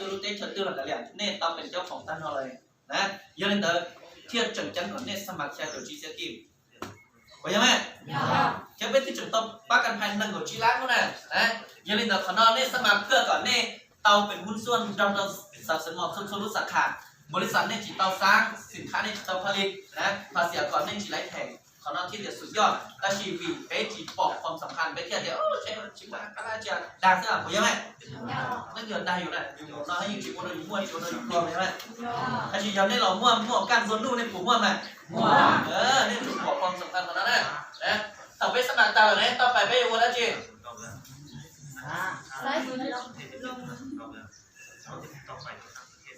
lub teb chaws twg los kav liam, nej tau peem coob khoom tag nrho lawm na. Yog li ntawd thiaj tseem ceeb kom nej xab mas xya caum tsib xiab kib. Puas yog mas? Cov peb twb tseem tau pab kas phais nees nkaum tsib lab lub na. Yog li ntawd qhov no nej xab mas kawg kom nej tau peem hub xuaj nrog rau xav xeem mos txhua txhua lub xav khas. Npaum li xav nej tsis tau xav xim khab nej tsis tau pha li na, thov xiam kom nej tsis laiv theem. Qhov no thiaj tias xum yoj, tab sis vim peb tsis pom qhov xam khas peb thiaj tias tsis muaj qab dab tsi dag xwb, puas yog mas? Leej twg dag yus na, yus mus no yus tsis ua rau yus muaj, tsis ua rau yus pluag, puas yog mas? Tab sis yog nej los muaj, muaj kaj ntxhua nuj nej puas muaj mas? Nej tsuas pom qhov xam khas qhov no na. Thaum peb xab mas tag lawm ne, toj pais peb yuav ua dab tsi?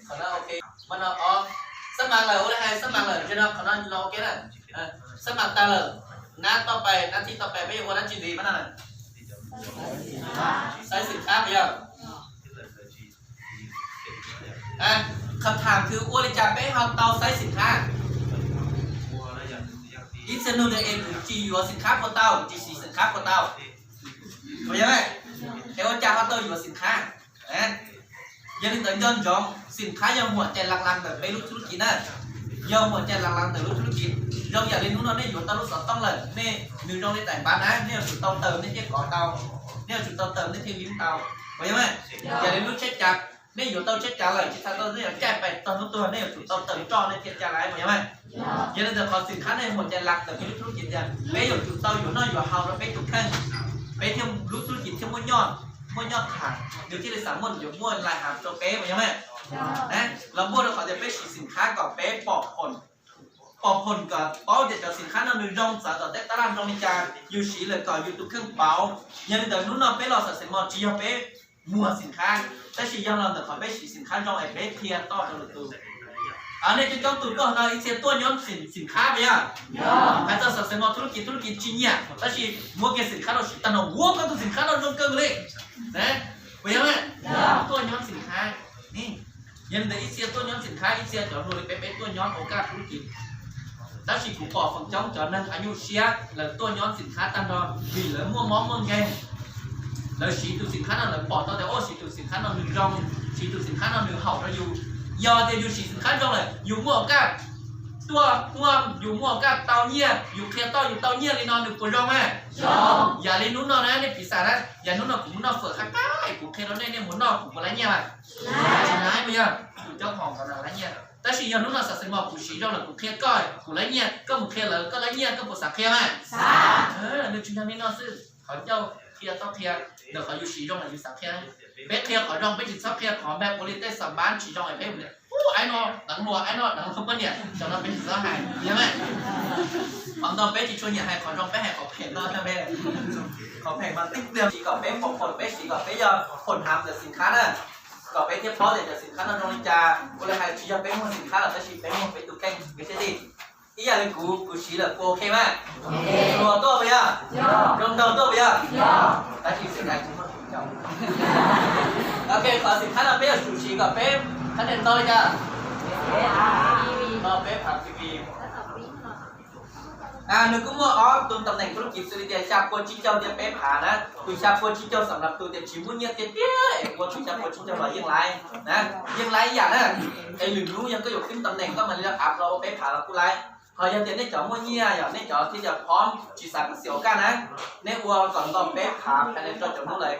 Qhov no ok, mas no o, xab mas lawm ua li hais xab mas lawm ntsia no, qhov no no ok na. Xab mas tag lawm, nab toj pais, nab thib toj pais peb yuav ua dab tsi ntxiv mas no? Xaiv xim khab puas yog? Kham tham kwv ua li cas peb ho tau xaiv xim khab? Ib txhia nug tias es kuv tsis yuav xim khab puas tau, kuv tsis siv xim khab puas tau? Puas yog? Es ua cas ho tau yuav xim khab? Yog li ntawd nco ntsoov, xim khab yog muam cai laj laj ntawm peb lub thu lub kis na. Yog muam cai laj laj ntawm lub thu lub kis. Zoo yam li hnub no nej yuav tau lub xov tooj lawm, nej nws zoo li daim npav na, nej yuav tsum tau taws nej thiaj kov tau, nej yuav tsum tau taws nej thiaj lib tau. Puas yog mas? Yam li lub tsheb cas, nej yuav tau tsheb cas lawm tsis txhais tau nej yuav caij pais txog hnub tuag nej yuav tsum tau taws roj nej thiaj caij lawm, puas yog mas? Yog li ntawd qhov xim khab nej muam cai laj ntawm peb lub thu lub kis tias peb yuav tsum tau yuav noj yuav haus rau peb tus kheej, peb thiaj lub thu lub kis thiaj muaj nyob, muaj nyob tham, nws thiaj li xav muaj yuav muaj lais hav rau peb, puas yog mas? Los muaj rau qhov tias peb siv xim khab kom peb pom phoom, pom phoom kom paub tias cov xim khab no nws zoo, txawv tom tej tab laj zoo li cas, yus siv lawm kom yus tus kheej pauv. Yog li ntawd hnub no peb los xam xeem mos tsis yog peb muag xim khab, tab sis yog los ntawm qhov peb siv xim khab zoo es peb qhia toj rau lwm tus. Nej coob coob tus tuaj no ib txhia tuaj nyob xim, xim khab puas yog? Hais txog xam xeem mos thu lub kis, thu lub kis tsis nyiam tab sis muab kiag xim khab rau siv tag no, ua koj tus xim khab no zoo kawg li. Puas yog? Tuaj nyob xim khab. Yog li ntawd ib txhia tuaj nyob xim khab, ib txhia cov hluas li peb, peb tuaj nyob ua kaj thu lub kis. Tab sis kuv pom feem coob cov neeg a nyuj siab lawv tuaj nyob xim khab tag nrho vim lawv muaj mob muaj nkeeg. Lawv siv tus xim khab no lawv pom tau tias, o, siv tus xim khab no nws zoo, siv tus xim khab no nws haum rau yus. Yog tias yus siv xim khab zoo lawm yus muaj kaj tuaj, tuaj yus muaj kaj tau nyiaj, yus qhia toj yus tau nyiaj li no nws puas zoo mas? Yam li hnub no na nej piv xam na, yam hnub no kuv mus noj fawm qab qab kuv qhia rau nej, nej mus noj kuv puas laib nyiaj mas? Tsis laib puas yog? Tus coob hoom ntawd laib nyiaj. Tab sis yog hnub no xam xeem mos kuv siv zoo lawm kuv qhia koj kuv laib nyiaj, koj mus qhia lawv koj laib nyiaj, koj puas xav qhia mas? Nws tsis yog li no xwb, qhov ncauj qhia txhob qhia, ntawm qhov yus siv zoo lawm yus xav qhia. Peb qhia qhov zoo, peb tsis txhob qhia qhov npaj ua li tej xam pab tsis zoo es peb mus tias, u, aib no deev luag, aib no deev luag poj niam, cov no peb tsis txhob hais, yog mas? Qhov ntau peb tsis tshua nyiam hais qhov zoo, peb hais qhov phem ntau. Qhov phem mas tib pliag siv kom peb pom phoom, peb siv kom peb yog phoom hav ntawm xim khab na, kom peb thiaj paub tias cov xim khab no zoo li cas. Ua li hais tsis yog peb muag xim khab lawm tab sis peb muag peb tus kheej, peb thiaj li ib yam li kuv, kuv siv lawm kuv ok mas? Hluas tuaj puas yog? Zoo nraug tuaj puas yog? Tab sis xim khab tsis muaj tus coob. Ok, qhov xim khab no peb yuav tsum siv kom peb khab nees nto li cas? Nto peb phav P V. Nws kuj muaj ob tug tam neem thu lub kis xws li tias xya pua tsib caug thiab peb phav na. Tus xya pua tsib caug xam lab tus tias tsis muaj nyiaj tiag tiag es ua tus xya pua tsib caug los yeej laib na, yeej laib ib yam na. Es lwm hnub yog koj yuav khwb tam neem koj mam li los av los ua peb phav los kuj laib. Ho yog tias nej cov muaj nyiaj yom, nej cov thiaj cov phom tsis xav kom xiam ua kaj na, nej ua kom nto peb phav phais nees rau cov hnub lawm.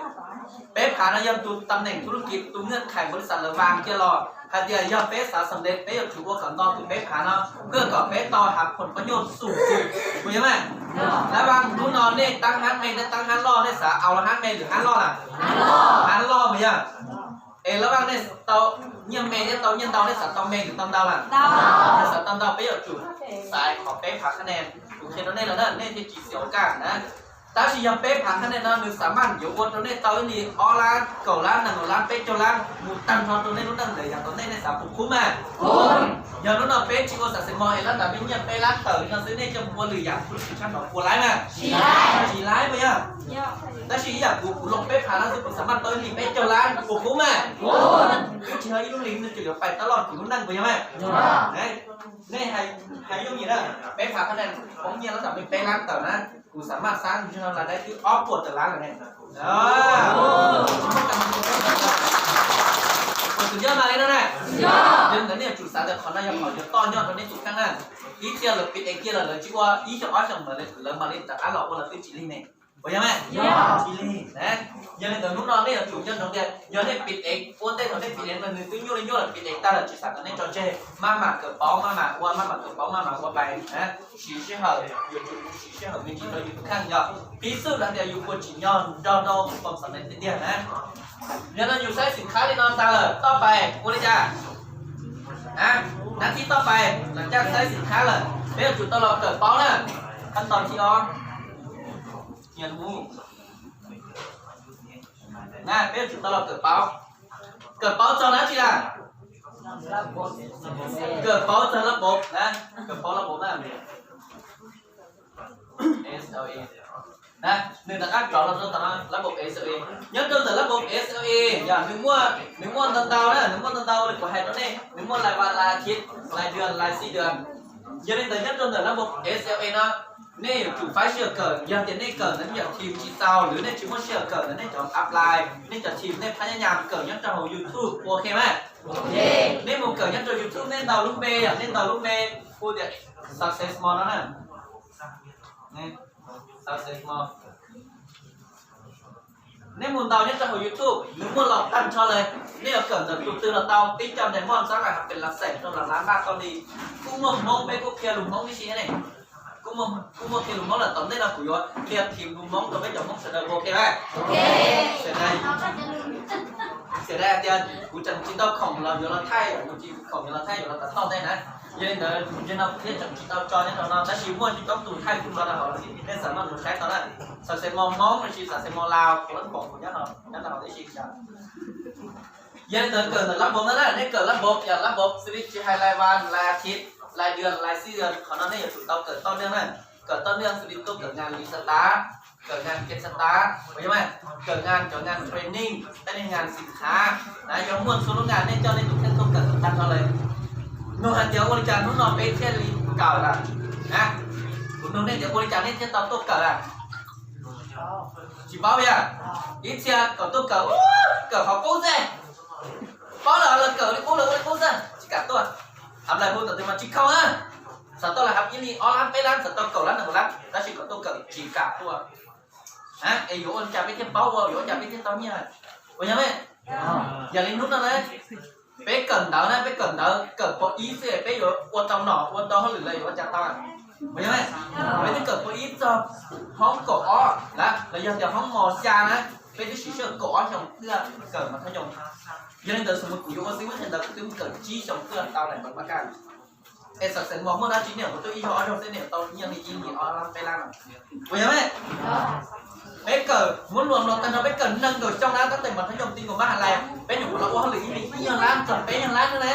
Peb phav no yog tus tam neem thu lub kis, tus ṅaj khais npaum li xav lawv vas kiag los hais tias yog peb xav xam ntev peb yuav tsum ua kom nto tus peb phav no, kawg kom peb tau hav phoom pab nyuj xum xum, puas yog mas? Lab vaj hnub no nej tab hab me, nej tab hab loj, nej xav au los hab me lwm hab loj lawm? Hab loj puas yog? Es lab vaj nej tau nyiaj me thiab tau nyiaj ntau, nej xav tau me lwm tau ntau lawm? Nej xav tau ntau peb yuav tsum xaiv qhov peb phav khab nees. Kuv qhia rau nej los na, nej thiaj tsis xiam ua kaj na. Tab sis yog peb phav khab nees no nws xam maj yuav ua rau nej tau ib li ob lab, kaum lab, nees nkaum lab, peb caug lab, mus tag nrho rau nej lub neej ntawm yav tom ntej nej xav puas khub mas? Yog hnub no peb tsis ua xam xeem mos es lab ntawd peb nyiaj peb lab tawm li no xwb nej coj mus ua lwm yam kuv lub tsis tshaj no puas laib mas? Tsis laib puas yog? Tab sis ib yam kuv, kuv loo peb phav no xwb kuv xam maj tau ib li peb caug lab puas khub mas? Twb tsis yog ib lub hlis nws tseem yuav pais tau loj kuv lub neej puas yog mas? Nej hais yooj yim na, peb phav khab nees poob nyiaj lab ntawd peb lab tawm na, kuv xam maj xab ntsug las dai twb ob puas tawm lab lawm ne. Tus yog mas li no na. Yog li ntawd nej yuav tsum xav tias qhov no yog qhov yuav toj nyob rau nej tus kheej na. Ib txhia lawv piv ev kiag lawm lawv tsis ua ib xyoos ob xyoos ntawd lawv mam li rov qab los ua lawv twb tsis lig ne. Puas yog mas? Tsis lig na. Yog li ntawd hnub no nej yuav tsum nco ntsoov tias yog nej piv ev ua ntej thaum nej piv ev no nws twb nyuaj li nyuaj lawm, piv ev tag lawm tsis xav kom nej tso tseg, maj mam kawm paub maj mam ua, maj mam kawm paub maj mam ua pais na. Siv sij hawm, yuav tsum siv sij hawm me ntsis rau yus tus kheej yog piv xwm hais tias yus puas tsim nyog nrog rau Phoo Xam Nees tiag tiag na. Yog no yus saib xim khab li no tag lawm toj pais ua li cas? Nab thib toj pais los caj saib xim khab lawm, peb yuav tsum tau los kawm paub na. Khab tau thib ob, na peb yuav tsum tau los kawm paub. Kawm paub txog dab tsi na? Kawm paub txog lab npaum na, kawm paub lab npaum na. S L A. Na, nws rov qab rov los rau tom no, lab npaum S L A. Nyob rau ntawm lab npaum S L A yog nws muaj, nws muaj ntau ntau na, nws muaj ntau ntau li kuv hais rau nej, nws muaj lais vas lais thib, lais dua lais xib dua. Yog li ntawd nyob rau ntawm lab npaum S L A no, nej yuav tsum faib sij hawm kawm, yog tias nej kawm ntawm nej cov team tsis txaus lwm nej tsis muaj sij hawm kawm ntawm nej cov apply, nej cov team nej phab nyab nyas kawm nyob rau hauv YouTube ua ok mas. Nej mus kawm nyob rau YouTube nej ntaus lub npe, yog nej ntaus lub npe hu tias Success More no na. Success More. Nej mus ntaus nyob rau hauv YouTube, nws muaj los tag nrho lawm. Nej yuav kawm ntawm tus twg los tau, tib co diamond xab lais hab pes las xeem rau las lab npaj tau li. Kuj muaj Hmoob, peb kuj qhia lus Hmoob tib si ne. Kuj muaj, kuj muaj qhia lus Hmoob lawm, tom ntej no kuv yuav qhia thim lus Hmoob rau peb cov Hmoob sawv daws ua ok mas. Xiam dai, xiam dai tias kuv tseem tsis tau khoom los yuav los thaij, kuv tsis khoom yuav los thaij yuav los tas toj ntej na. Yog li ntawd yog no kuv thiaj tseem tsis tau tso nyob rau no, tab sis muaj coob tus thaij kuv tso rau hauv, nej xav noj mus saib tau na. Success More Hmoob los sis Success More Lao, kuv lab npaum kuv nyob rau hauv tib si. Yog li ntawd kawm ntawm lab npaum no na, nej kawm lab npaum, yog lab npaum xws li tsis hais lais vas, lais thib, lais dua, lais xib dua, qhov no nej yuav tsum tau kawm toj neeg na. Kawm toj neeg xws li tuaj kawm ngas li xa tab, kawm ngas ke xa tab, puas yog mas? Kawm ngas cov ngas training, tej neeg ngas xim khav na, yog muaj txhua lub ngas nej coj nej tus kheej tuaj kawm tag nrho lawm. Nug hais tias ua li cas hnub no peb thiaj li kawm lawm? Kuv nug nej tias ua li cas nej thiaj tau tuaj kawm lawm? Tsis paub yog? Ib txhia kom tuaj kawm, kawm qhov qub xwb. Paub lawm los kawm li qub los ua li qub xwb, tsis kam tuaj. Hab lais hu tom twg mas tsis khoom na. Xav tau lais hab ib li ob lab peb lab, xav tau kaum lab nees nkaum lab, tab sis kom tuaj kawm tsis kam tuaj. Es yuav ua li cas peb thiaj paub ua, yuav ua cas peb thiaj tau nyiaj? Puas yog me? Yog li hnub no na, peb kawm ntawv na, peb kawm ntawv kawm pab ib xwb peb yuav ua tau nom ua tau hauj lwm los yuav ua cas tau? Puas yog me? Peb twb kawm pab ib txog hoob kaum ob lawm, los yog tias hoob mos xya na, peb twb siv sij hawm kaum ob xyoo twb kawm mas thab yoos. Yog li ntawd xws li kuv yuav ua xib hwb qhia ntawv kuv twb mus kawm tsib xyoo twb tau lais npaum pab kaj. Es xam xeem mos muaj dab tsi niam kuv twb ib xyoo ob xyoo xwb niam tau nyiaj li ib li ob lab peb lab no. Puas yog me? Peb kawm muab luam los tag nrho peb kawm nees nkaum xyoo na, tab tes mas thab yoos ti nkaus mab has lais peb nyuam qhuav los ua hauj lwm ib li ib nyuag lab txog peb nyuag lab xwb ne.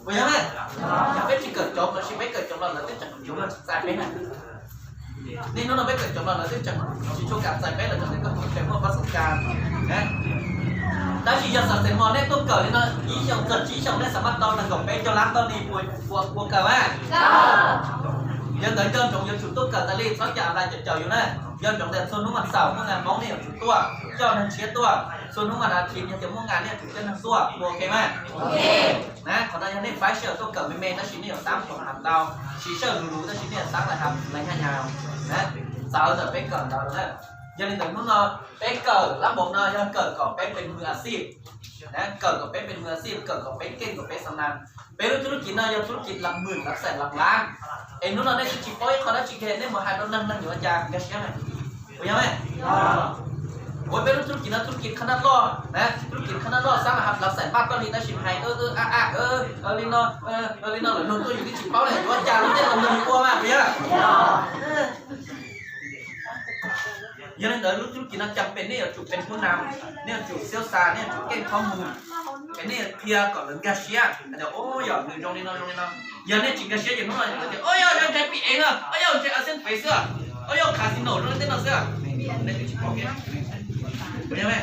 Puas yog me? Yog peb tsis kawm coob los sis peb kawm coob los lawv twb tseem tsis txais peb na. Niaj hnub no peb kawm coob los lawv twb tseem tsis tshua kam txais peb los tseem tias koj tus tseem muaj pab xoo kas. Tab sis yog xam xeem mos nej tuaj kawm li no ib xyoos txog tsib xyoos nej xav maj tau nees nkaum peb caug lab tau li puas, puas kawm mas? Yog ntawd nco ntsoov yuav tsum tuaj kawm tas li, txhob cia lais caum caum yus na. Nco ntsoov tias txhua hnub mas xaum muaj ngas Hmoob nej yuav tsum tuaj, coj neeg tshiab tuaj. Txhua hnub mas nas thim yog tias muaj ngas nej yuav tsum coj neeg tuaj, puas ok mas? Na, qhov no yog nej faib sij hawm tuaj kawm me me tab sis nej yuav xav khoom ntau, siv sij hawm luv luv tab sis nej yuav xav lais hab lais nyaj nyas. Txawv ntawm peb kawm ntawv na. Yog li ntawd hnub no peb kawm lab npaum no yog kawm kom peb pes mws a xij. Kawm kom peb pes mws a xij, kawm kom peb keej kom peb xa nas. Peb lub thub lub kis no yog thub lub kis lab mws lab xeem lab lab. Es hnub no nej twb tsis paub ib qho dab tsi kiag nej mus hais rau neeg, neeg yuav ua cas nkag siab na? Puas yog me? Ua peb lub thub lub kis no thub lub kis qhab nab loj na, thub lub kis qhab nab loj xab mas hab lab xeem npaj toj li tab sis hais a a a li no, li no lawm luag tuaj yus twb tsis paub li yuav ua cas lub tej los luag yus ua mas puas yog? Yog li ntawd lub thub lub kis no cas pem nej yuav tsum pes kub nam, nej yuav tsum xiab xa, nej yuav tsum keej qhob mus, es nej yuav qhia kom lawv nkag siab hais tias o yog nws zoo li no zoo li no. Yog nej tsis nkag siab ces hnub no lawv tias o yog zoo ntshe pis ev na, o yog ntshe a xeeb pem xwb, o yog casino zoo li tej no xwb. Nej twb tsis paub kiag. Puas yog me?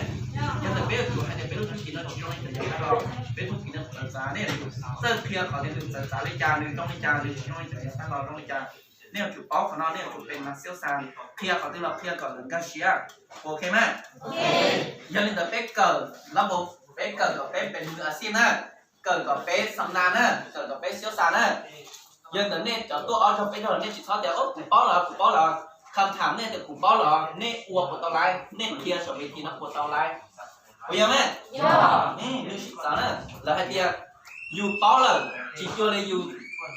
Yog ntawd peb yuav tsum hais tias peb lub thub lub kis no tsis zoo li cov yav tag los, peb thub lub kis no txawv txav, nej yuav tsum txawj qhia qhov tias nws txawv txav li cas, nws zoo li cas, nws tsis zoo li cov yav tag los zoo li cas. Nej yuav tsum paub qhov no, nej yuav tsum pes mas xiab xa, qhia qhov twg los qhia kom lawv nkag siab. Ok mas? Yog li ntawd peb kawm lab npaum, Peb kawm kom peb pes nws a xij na, kawm kom peb xam nas na, kawm kom peb siab xa na. Yog ntawm nej cov tuaj ob zaug peb zaug nej tsis txhob tias, Ub, kuv paub lawm, kuv paub lawm. Kham tham nej tias kuv paub lawm, nej ua puas tau laiv, nej qhia saum ves thi no puas tau laiv? Puas yog ne? Nej nws sib txawv na, lawv hais tias yus paub lawm, tsis cuag li yus,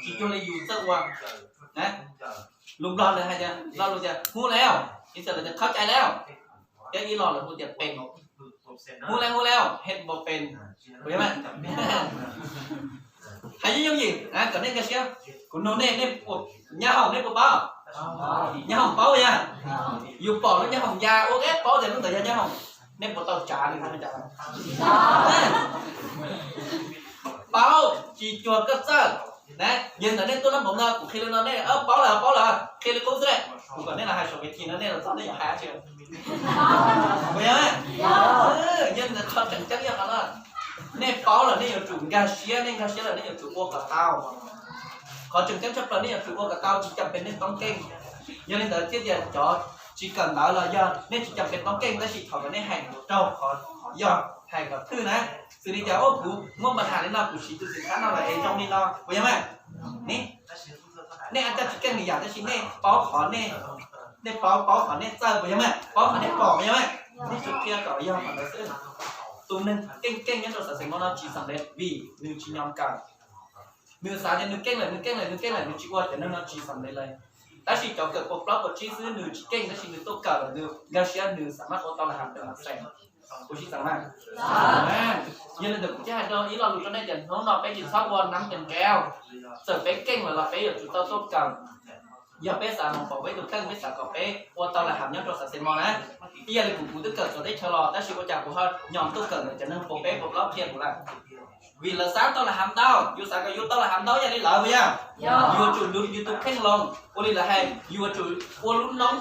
tsis cuag li yus txawj ua. Lus Nplog lawv hais tias, lo lus tias, hú leo, ib txhia lawv tias khab cai leo, thiab ib lo lawv hu tias pem. Hú leo, hú leo, het npaum pem. Puas yog? Hais yooj yooj yim kom nej nkag siab. Kuv nug nej, nej puas, nyab hoom nej puas paub? Nyab hoom paub yog? Yus pom lub nyab hoom ya ua eb paub tias lub ntawd yog nyab hoom. Nej puas tau tsav li? Paub, tsis cuag koj txawj. Yog ntawd nej tuaj lab npaum no kuv qhia li no nej paub lawm, paub lawm, qhia li qub xwb. Kuv kom nej los hais saum ves thi no nej los txog nej yuav hais dab tsi? Puas yog? Yog ntawd qhov tseem ceeb yog qhov no. Nej paub lawm nej yuav tsum nkag siab, nej nkag siab lawm nej yuav tsum ua kom tau. Qhov tseem ceeb tshaj plaws nej yuav tsum ua kom tau, tsis cam pes nej toob keej. Yog li ntawd thiaj tias cov tsis kawm ntawv los yog nej tsis cam pes toob keej, tab sis thaum kom nej hais raug qhov yog hais kom thwj na. Xws li tias, Ub, kuv muaj npa has li no, kuv siv tus xim khab no los es zoo li no, puas yog mas? Nej, nej ua coj tsis keej li yam, tab sis nej paub qhov nej, nej paub, paub qhov nej txawj, puas yog mas? Paub qhov nej pom, puas yog mas? Nej tsuas qhia kom yog qhov ntawd xwb. Tus neeg keej keej nyob rau xav xeem no tsis xam lej vim nws tsis nyom kawm. Nws xav tias nws keej lawm, nws keej lawm, nws keej lawm, nws tsis ua cov neeg no tsis xam lej lawm. Tab sis cov kawm puas plaub puas tsib xwb nws tsis keej, tab sis nws tuaj kawm lawm nws nkag siab nws xam maj ua tau lawm hais tias mas xeem. Kuv sib txawv mas. Yog li ntawd kuv thiaj hais rau ib lo lus rau nej tias hnub no peb tsis txhob ua nab cees kev. Txawm peb keej lawm los peb yuav tsum tau tuaj kawm. Yog peb xav mus pom peb tus kheej, peb xav kom peb ua tau lawm hais nyob rau xav xeem no na. Ib yam li kuv, kuv twb kawm txog teb chaws los tab sis ua cas kuv ho nyom tuaj kawm ntawm cov neeg puas peb puas plaub qhia kuv lawm. Vim lawv xav tau lawm hais ntau, yus xav kom yus tau lawm hais ntau ib yam li lawv puas yog? Yus yuav tsum lwv yus tus kheej los, ua li lawv hais, yus yuav tsum ua lub noob,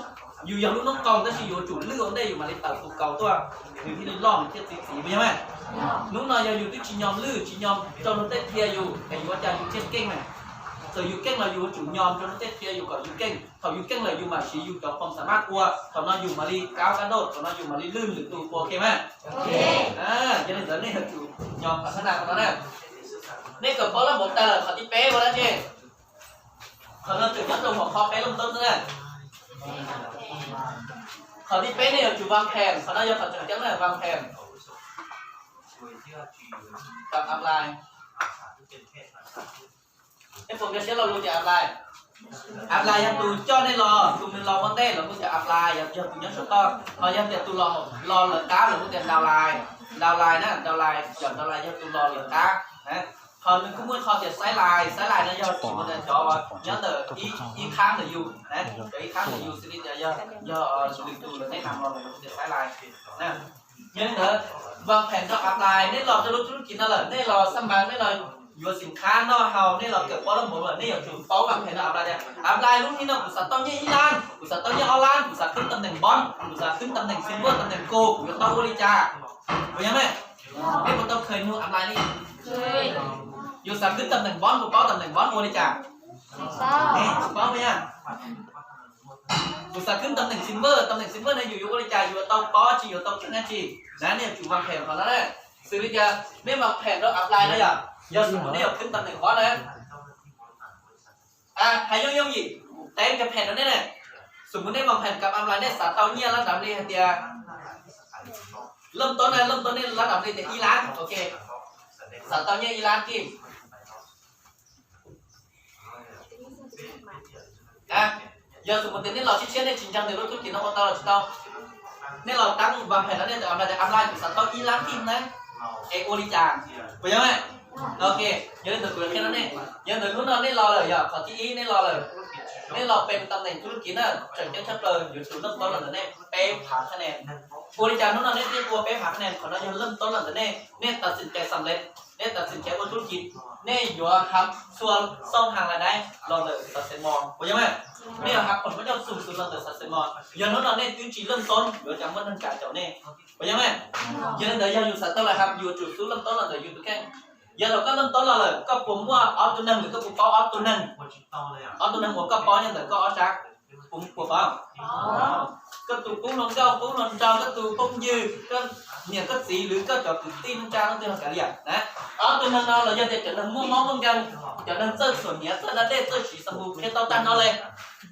yus yog lub noob qau tab sis yus yuav tsum lwj ua ntej yus mam li tawm tus kaus tuaj, nws thiaj li loj nws thiaj txi txiv, puas yog mas? Hnub no yog yus twb tsis nyom lwj tsis nyom rau luag tej qhia yus es yuav ua cas yus thiaj keej mas? Txawm yus keej los yus yuav tsum nyom rau luag tej qhia yus kom yus keej, thaum yus keej lawm yus mam siv yus cov khoom xam maj ua, thaum no yus mam li kab kab doj, thaum no yus mam li lwj lwm tus, puas ok mas? Yog li ntawd nej yuav tsum nyom qhov xab na qhov no na. Nej kawm paub lab npaum tas lawm, qhov thib peb ua dab tsi? Qhov no tseem nyob rau hauv qhov peb lub ntaub xwb na. Qhov thib peb nej yuav tsum vaj phem, qhov no yog qhov tseem ceeb na, vaj phem. Kam apply. Nej puas nkag siab lo lus tias apply? Apply yog tus coj nej los, tus nws los ua ntej los kuj tias apply, yog tus nyob saum toj. Ho yog tias tus los, los lawv qab los kuj tias downline. Downline na, downline, cov downline yog tus los lawv qab. Ho nws kuj muaj qho tias sideline, sideline no yog tsis muaj tias cov nyob ntawm ib qhab ntawm yus, cov ib qhab ntawm yus xws li tias yog, yog lwm tus lawv tej nam los lawv kuj tias sideline. Yog li ntawd, vaj phem rau apply, nej los rau lub tuj lub kis no lawm, nej los xab npas, nej los yuav xim khab noj haus, nej los kawm paub lab npaum lawm, nej yuav tsum paub vaj phem rau apply tias apply lub hnub no kuv xav tau nyiaj ib lab, kuv xav tau nyiaj ob lab, kuv xav khwb tam neem boss, kuv xav khwb tam neem silver, tam neem gold, kuv yuav tau ua li cas? Puas yog mas? Nej puas tau khawm nug apply li? Yus xav khwb tam neem boss, puas paub tam neem boss ua li cas? Tsis paub puas yog? Kuv xav khwb tam neem silver, tam neem silver no yus yuav ua li cas, yus yuav tau pob tsi, yuav tau keeb dab tsi? Na nej yuav tsum vaj phem qhov no na. Xws li tias nej vaj phem rau apply no yog, yog xws li nej yuav khwb tam neem boss na. Hais yooj yooj yim, teb kiag phem rau nej na. Xws li nej vaj phem kam apply, nej xav tau nyiaj lab dav li hais tias, laj tob na, laj tob nej lab dav li tias ib lab, ok. Xav tau nyiaj ib lab kij. Yog xws li tias nej los tshiab tshiab, nej tsis ntseeg tias lub tuj kis no ua tau los tsis tau, nej los tab vaj phem no nej apply tias apply kuv xav tau ib lab kij na, es ua li cas? Puas yog? Ok, yog li ntawd kuv qhia rau nej, yog ntawd hnub no nej los lawm, yog qhov thib ib nej los lawm, nej los pem tam neem tuj lub kis na, tseem ceeb tshaj plaws yuav tsum laj tob los ntawm nej peb phav qhab nees. Ua li cas hnub no nej thiaj ua peb phav qhab nees? Qhov no yog laj tob los ntawm nej, nej tam sim cai xam lej, nej tam sim cai ua tuj lub kis, nej yuav hab txhua xauj hav lais daib los ntawm xav xes mos, puas yog mas? Nej yuav hab pom pab coj xum xum los ntawm xav xes mos. Yog hnub no nej twb tsis laj tob, yuav cas muaj neeg kam caum nej? Puas yog mas? Yog li ntawd yog yus xav tau lawm hab yus yuav tsum xub laj tob los ntawm yus tus kheej. Yog thaum koj laj tob los lawm, koj puas muaj ob tug neeg, koj puas paub ob tug neeg? Ob tug neeg uas koj paub nyob ntawm koj ob sab, puas paub? koj tus qub hluas nkauj qub hluas nraug, koj tus phooj ywg, koj niam koj txiv, lwm koj cov kwv tij neej tsa leej twg los kav liam na. Ob tug neeg no los yog tias cov neeg muaj mob muaj nkeeg, cov neeg txawj txhuam hniav, txawj da dej, txawj siv xampoo, qhia tau tag nrho li.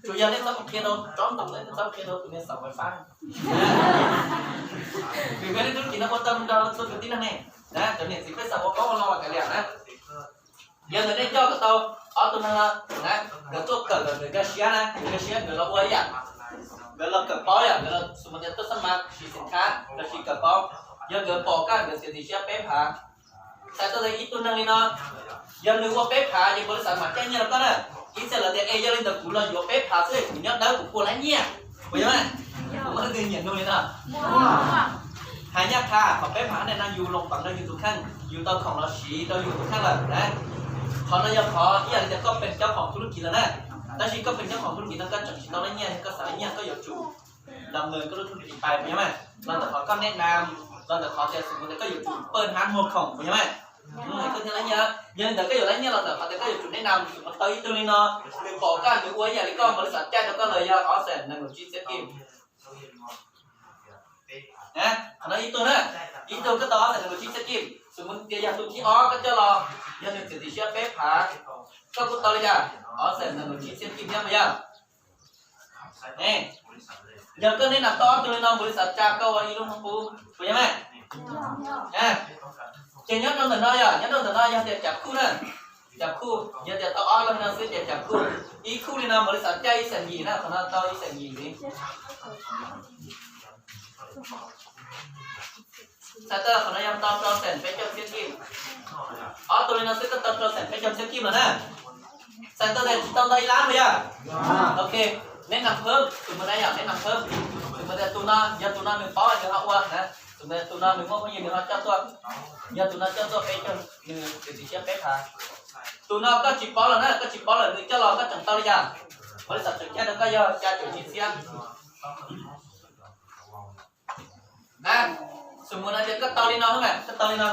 Tsuas yog nej txhob qhia rau tsob ntoo, nej txhob qhia rau tus niag xaum wifi. Vim nej tub kis no ua tau nrog txhua tus tib neeg ne. Na, cov niam txiv pej xeem ua paub ua lo los kav liam na. Yog ntawd nej coj kom tau ob tug neeg no na, nkawd tuaj kawm lawm nkawd nkag siab na, nkawd nkag siab nkawd los ua ib yam, nkawd los kawm paub yom, nkawd los xus mus tias tuaj xab mas siv xim khab los sis kawm paub. Yog nkawd pom koj nkawd txiav txim siab peb phav. Txhais tau tias ib tug neeg li no, yog nws ua peb phav ces npaum li xav mam caij nyiaj rau koj na. Ib txhia lawv tias es yog li ntawd kuv los yuav peb phav xwb kuv nyob dawb kuv puas laib nyiaj, puas yog? Kuv muaj leej twg nyiam nug li no? Hais nyaj qha, qhov peb phav ne no yus loos peev rau yus tus kheej, yus tau khoom los siv rau yus tus kheej lawm na. Qhov no yog qhov ib yam li tias koj peem cov khoom thuj lub kis lawm na. Tab sis koj peem cov khoom thuj lub kis no koj tseem tsis tau laib nyiaj, koj xav laib nyiaj koj yuav tsum dam ntawm koj lub thuj lub kis pais, puas yog mas? Los ntawm qhov koj neb nam, los ntawm qhov tias xus mus tias koj yuav tsum pawj hnab muag khoom, puas yog mas? Koj thiaj laib nyiaj. Yog li ntawd koj yuav laib nyiaj los ntawm qhov tias koj yuav tsum neb nam, xus mus tau ib tug li no, nws pom koj nws ua ib yam li koj, npaum li xav caij rau koj lawm yog ob xees nees nkaum tsib txhiab kij. Qhov no ib tug na, ib tug koj tau ob xees nees nkaum tsib txhiab kij. Xus mus tias yog tus thib ob koj coj los, yog nws txiav txim siab peb phav, koj kuj tau li cas? Ob xees nees nkaum tsib txhiab kij thiab, puas yog? Yog koj neb nam tau ob tug li no, npaum li xav tsa koj ua ib lub hnub qub, puas yog mas? Ces nyob rau ntawm no yog, nyob rau ntawm no yog tias cav khuj na, cav khuj yog tias tau ob leeg no xwb ces cav khuj, ib khuj li no npaum li xav caij ib xees yim na, qhov no tau ib xees yim ntxiv. Txhais tau qhov no yog tau rau xees peb caug txhiab kij. Ob tug li no xwb koj tau rau xees peb caug txhiab kij lawm na. Txhais tau tias tsis tau ntau ib lab puas yog? Ok, neb nam phawb, xus mus na yog neb nam phawb, xus mus tias tus no yog tus no nws paub nws ho ua na, xus mus tias tus no nws muaj phooj ywg nws ho coj tuaj, yog tus no coj tuaj peb caug, nws txiav txim siab peb phav. Tus no koj tsis paub lawm na, koj tsis paub lawm nws coj los koj tseem tau li cas? Npaum li xav tseem caij rau koj yog xya caum tsib txhiab. Na, xus mus no ces koj tau li no xwb mas, koj tau li no.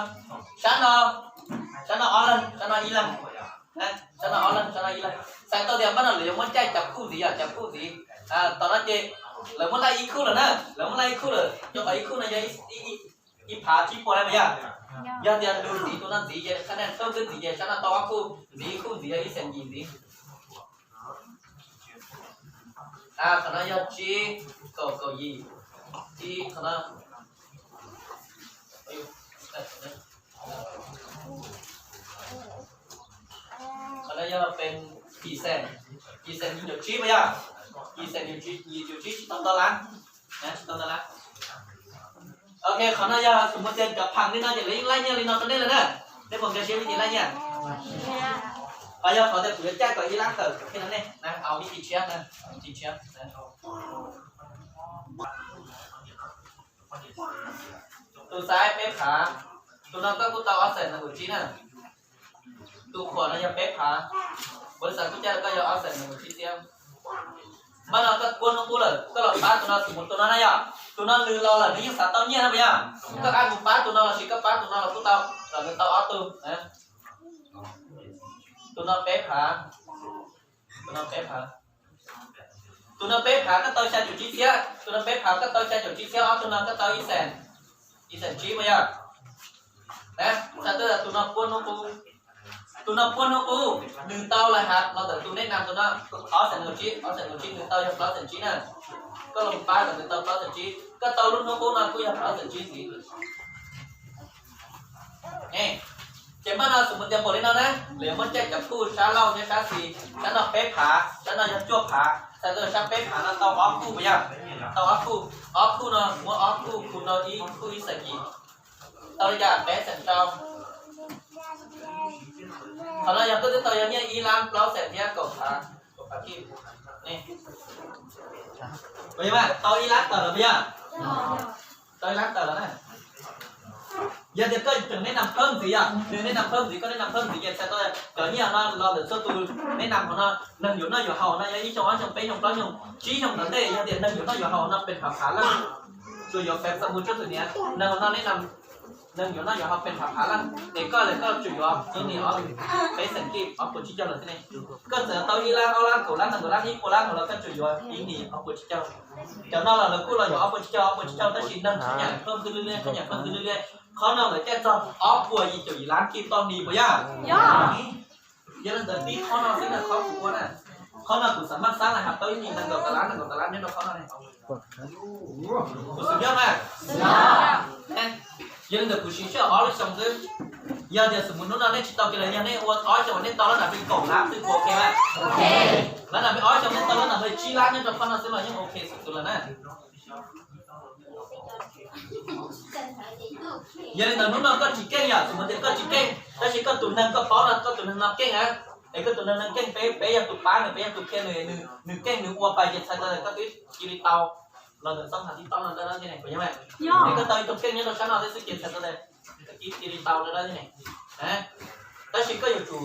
Sab no, sab no ob leeg, sab no ib leeg. Sab no ob leeg, sab no ib leeg. Txhais tau tias npaj no lawv yuav muab caij cav khuj ntxiv yom, cav khuj ntxiv. Tom no ces lawv muab laij ib khuj lawm na, lawv muab laij ib khuj lawm, rau qhov ib khuj no yog ib phav tsib puas na puas yog? Yog tias nws ntxiv tus no ntxiv ces khab naj thawb twb ntxiv ces sab no tau ob khuj, ntxiv ib khuj ntxiv yog ib xees yim ntxiv. Qhov no yog tsib kaum kaum yim, tsib, qhov no, qhov no yog pes yim xees, yim xees yim caum tsib puas yog? Yim xees yim caum tsib tsis tau ntau lab, tsis tau ntau lab. Ok, qhov no yog xus mus tias cov phaam li no ces lawv yeej laij nyiaj li no rau nej lawm na. Nej puas nkag siab vim li laij nyiaj? Qhov yog qhov tias kuv yuav caij kom ib lab tawm cov pheej no nej na, au ib tis tshiab na, ib tis tshiab. Tus xaiv peb phav, tus no koj kuj tau ob xees nees nkaum tsib na. Tus khuam no yog peb phav, npaum li xav kuj caij rau koj yog ob xees nees nkaum tsib txhiab. Npaj no koj puab hnub qub lawm, koj los pab tus no, xus mus tus no na yog, tus no nws los lawm nws yeej xav tau nyiaj na puas yog? Koj ab mus pab tus no los sis koj pab tus no los kuj tau, los nws tau ob tug. Tus no peb phav, tus no peb phav, tus no peb phav koj tau xya caum tsib txhiab, tus no peb phav koj tau xya caum tsib txhiab, ob tug no koj tau ib xees, ib xees tsib puas yog? Txhais tau tus no puab hnub qub, tus no puab hnub qub nws tau lawm hab los ntawm tus neb nam tus no, ob xees nees nkaum tsib, ob xees nees nkaum tsib nws tau yog plaub xees tsib na. Koj los pab kom nws tau plaub xees tsib, koj tau lub hnub qub no kuj yog plaub xees tsib ntxiv. Ces npaj no xus mus tias npaum li no na, lawv yuav muab caij cov khuj sab laug thiab sab xis, sab no peb phav, sab no yog cuaj phav, txhais tau sab peb phav no tau ob khuj puas yog? Tau ob khuj, ob khuj no muab ob khuj khu rau ib khuj ib xees yim, tau li cas? Peb xees rau. Qhov no yog koj twb tau yog nyiaj ib lab plaub xees thiab kaum phav, kaum phav kij. Puas yog mas? Tau ib lab tawm lawm puas yog? Tau ib lab tawm lawm na. Yog tias koj tseem neb nam phawb ntxiv yog, nws neb nam phawb ntxiv, koj neb nam phawb ntxiv ces txhais tau cov nyiaj no los ntawm txhua tus neb nam hauv no, neeg yuav noj yuav haus no yog ib xyoos ob xyoos peb xyoos plaub xyoos tsib xyoos tom ntej, yog tias neeg yuav noj yuav haus no pes phav phav leej, tsuas yuav fem xa mus tsuab tus niam, neeg hauv no neb nam Neeg yuav noj yuav haus pheej phav phav leej, es koj lawm koj tsuas yuav ib niam ob peb xees kij ob puas tsib caug lawm thiab ne. Koj txawm tau ib lab ob lab kaum lab nees nkaum lab ib puas lab no los koj tsuas yuav ib niam ob puas tsib caug. Cov no los lawv kuj los yuav ob puas tsib caug ob puas tsib caug tab sis neeg txhob nyam pheej khwv lwj liaj, txhob nyam pheej khwv lwj liaj. Qhov no lawv caij txog ob puas yim caum yim lab kij toj ni puas yog? Yog li ntawd tib qhov no xwb na qhov kuv ua na, qhov no kuv xam maj xav li has tau ib niam nees nkaum tawm lab nees nkaum tawm lab nyob rau qhov no ne. Kuv xub nyob mas. Yog li ntawd kuv siv sij hawm ob lub xyoo xwb. Yog tias xws mus hnub no nej tsis tau kiag los yog nej ua ob xyoo nej tau lab nram li kaum lab xwb puas ok mas? Lab nram li ob xyoo nej tau lab nram li tsib lab nyob rau qhov no xwb los yeej ok xwb xwb lawm na. Yog li ntawd hnub no koj tsis keej yom, xws mus tias koj tsis keej tab sis koj tus neeg koj paub no koj tus neeg no keej na, es koj tus neeg no keej peb peb yog tus pab nws peb yog tus qhia nws, nws keej nws ua pais ces txhais tau tias koj twb cia li tau los ntawm txoj hauv TikTok no dawb dawb thiab ne puas yog mas? Es koj tau ib tug keej nyob rau sab no thiab xwb ces txhais tau tias koj twb cia li tau dawb dawb thiab ne. Tab sis koj yuav tsum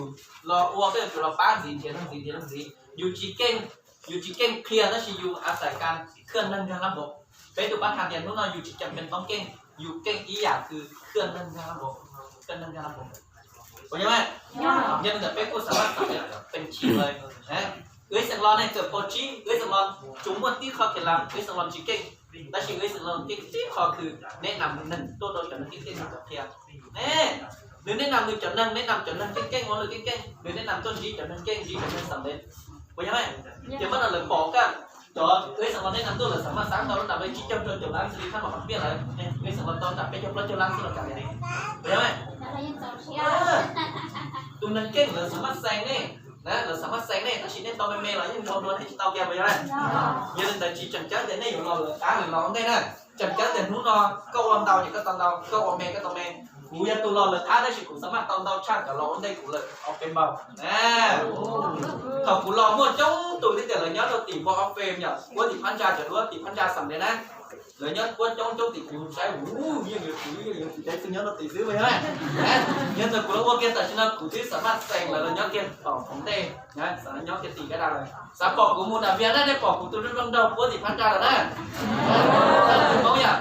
los ua, koj yuav tsum los pab ntxiv nrhiav neeg ntxiv nrhiav neeg ntxiv. Yus tsis keej, yus tsis keej qhia tab sis yus a xais kas khwj neeg nkag lab npaum. Peb tus pab has tias hnub no yus tsis ceem pees toob keej, yus keej ib yam kws khwj neeg nkag lab npaum, khwj neeg nkag lab npaum. Puas yog mas? Yog li ntawd peb kuj xam maj xam tias pees chim lawm. Wb xeem los ne kawm paus tsib, wb xeem los tsuas muaj tib qho khiav lam, wb xeem los tsis keej. Tab sis wb xeem los keej tib qho kws neb nam neeg tuaj rau cov neeg keej keej nws cov qhia. Ne, nws neb nam nws cov neeg, neb nam cov neeg keej keej ua lwm keej keej, nws neb nam tuaj ntsib cov neeg keej ntsib cov neeg xam ntev. Puas yog mas? Ces muab rau lawv pom koj, cov wb xeem los neb nam tuaj lawv xam maj xav tau lub nram li tsib caug rau caum lab xwb li thab mam qhov piaj lawm, wb xeem los tau nram peb caug plaub caug lab xwb los kam li. Puas yog mas? Tus neeg keej lawv xam maj xees ne, lawv xam maj xees ne, tab sis nej tau me me los yeej ua dua nej tsis tau kiag puas yog mas? Yog li ntawd tsis tseem ceeb tias nej yuav los lawv qab lwm los ua ntej na. Tseem ceeb tias hnub no koj ua ntau ces koj tau ntau, koj ua me koj tau me. Kuv yog tus los lawv qab tab sis kuv xam maj tau ntau tshaj cov los ua ntej kuv lawm ob peb npaug. Thaum kuv los muaj coob tus thiab tias lawv nyob rau tim npoo ob peb yom, puab tim phab ntsa cov duab tim phab ntsa xam ntev na. Lawv nyob puab coob coob tim kuv saib, yeej yuav tsum yeej yuav tsum dev xwb nyob rau tim xwb puas yog? Yog ntawd kuv los ua kiag tam sim no kuv twb xam maj xees lawv los nyob kiag tom hauv ntej, xam nyob kiag tim Kab Daj lawm. Xav pom kuv mus nram Vias na, nej pom kuv tus zoo nraug puab tim phab ntsa lawm na. Tus Hmoob yom.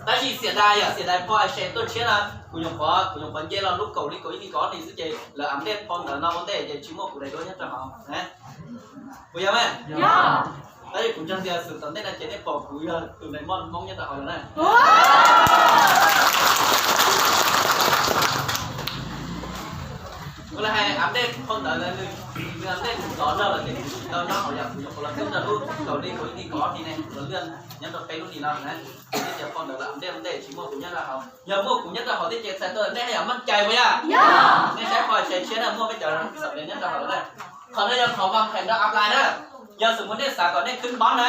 Tab sis xiam dais yom, xiam dais pho hais se tuaj tshiab no, kuv nyuam qhuav, kuv nyuam qhuav nce los lub kaum li kaum ib li kaum ob hlis xwb ces lawv am dej phau ntawv no ua ntej ces tsis muaj kuv daim duab nyob rau hauv. Puas yog mas? Tab sis kuv ntseeg tias xwm tom ntej no ces nej pom kuv yog tus neeg moj Hmoob nyob rau hauv lawm na. Kuv los hais am dej phau ntawv ntawd nws, nws am dej nws tov zog lawm ces kuv tsis tau nyob hauv yom, kuv nyuam qhuav los twb rau lub kaum li kaum ib li kaum ob hlis ne, kuv los lwaj nyob rau peb lub hlis no na. Ces phau ntawv lawv am dej ua ntej tsis muaj kuv nyob rau hauv. Yog muaj kuv nyob rau hauv thiab ces txhais tau nej haj yam meej cai puas yog? Nej saib qhov tsheb tshiab na muaj peb cov xam ntev nyob rau hauv na. Qhov no yog qhov vam phem rau apply na. Yog xws mus nej xav kom nej khwb npob na,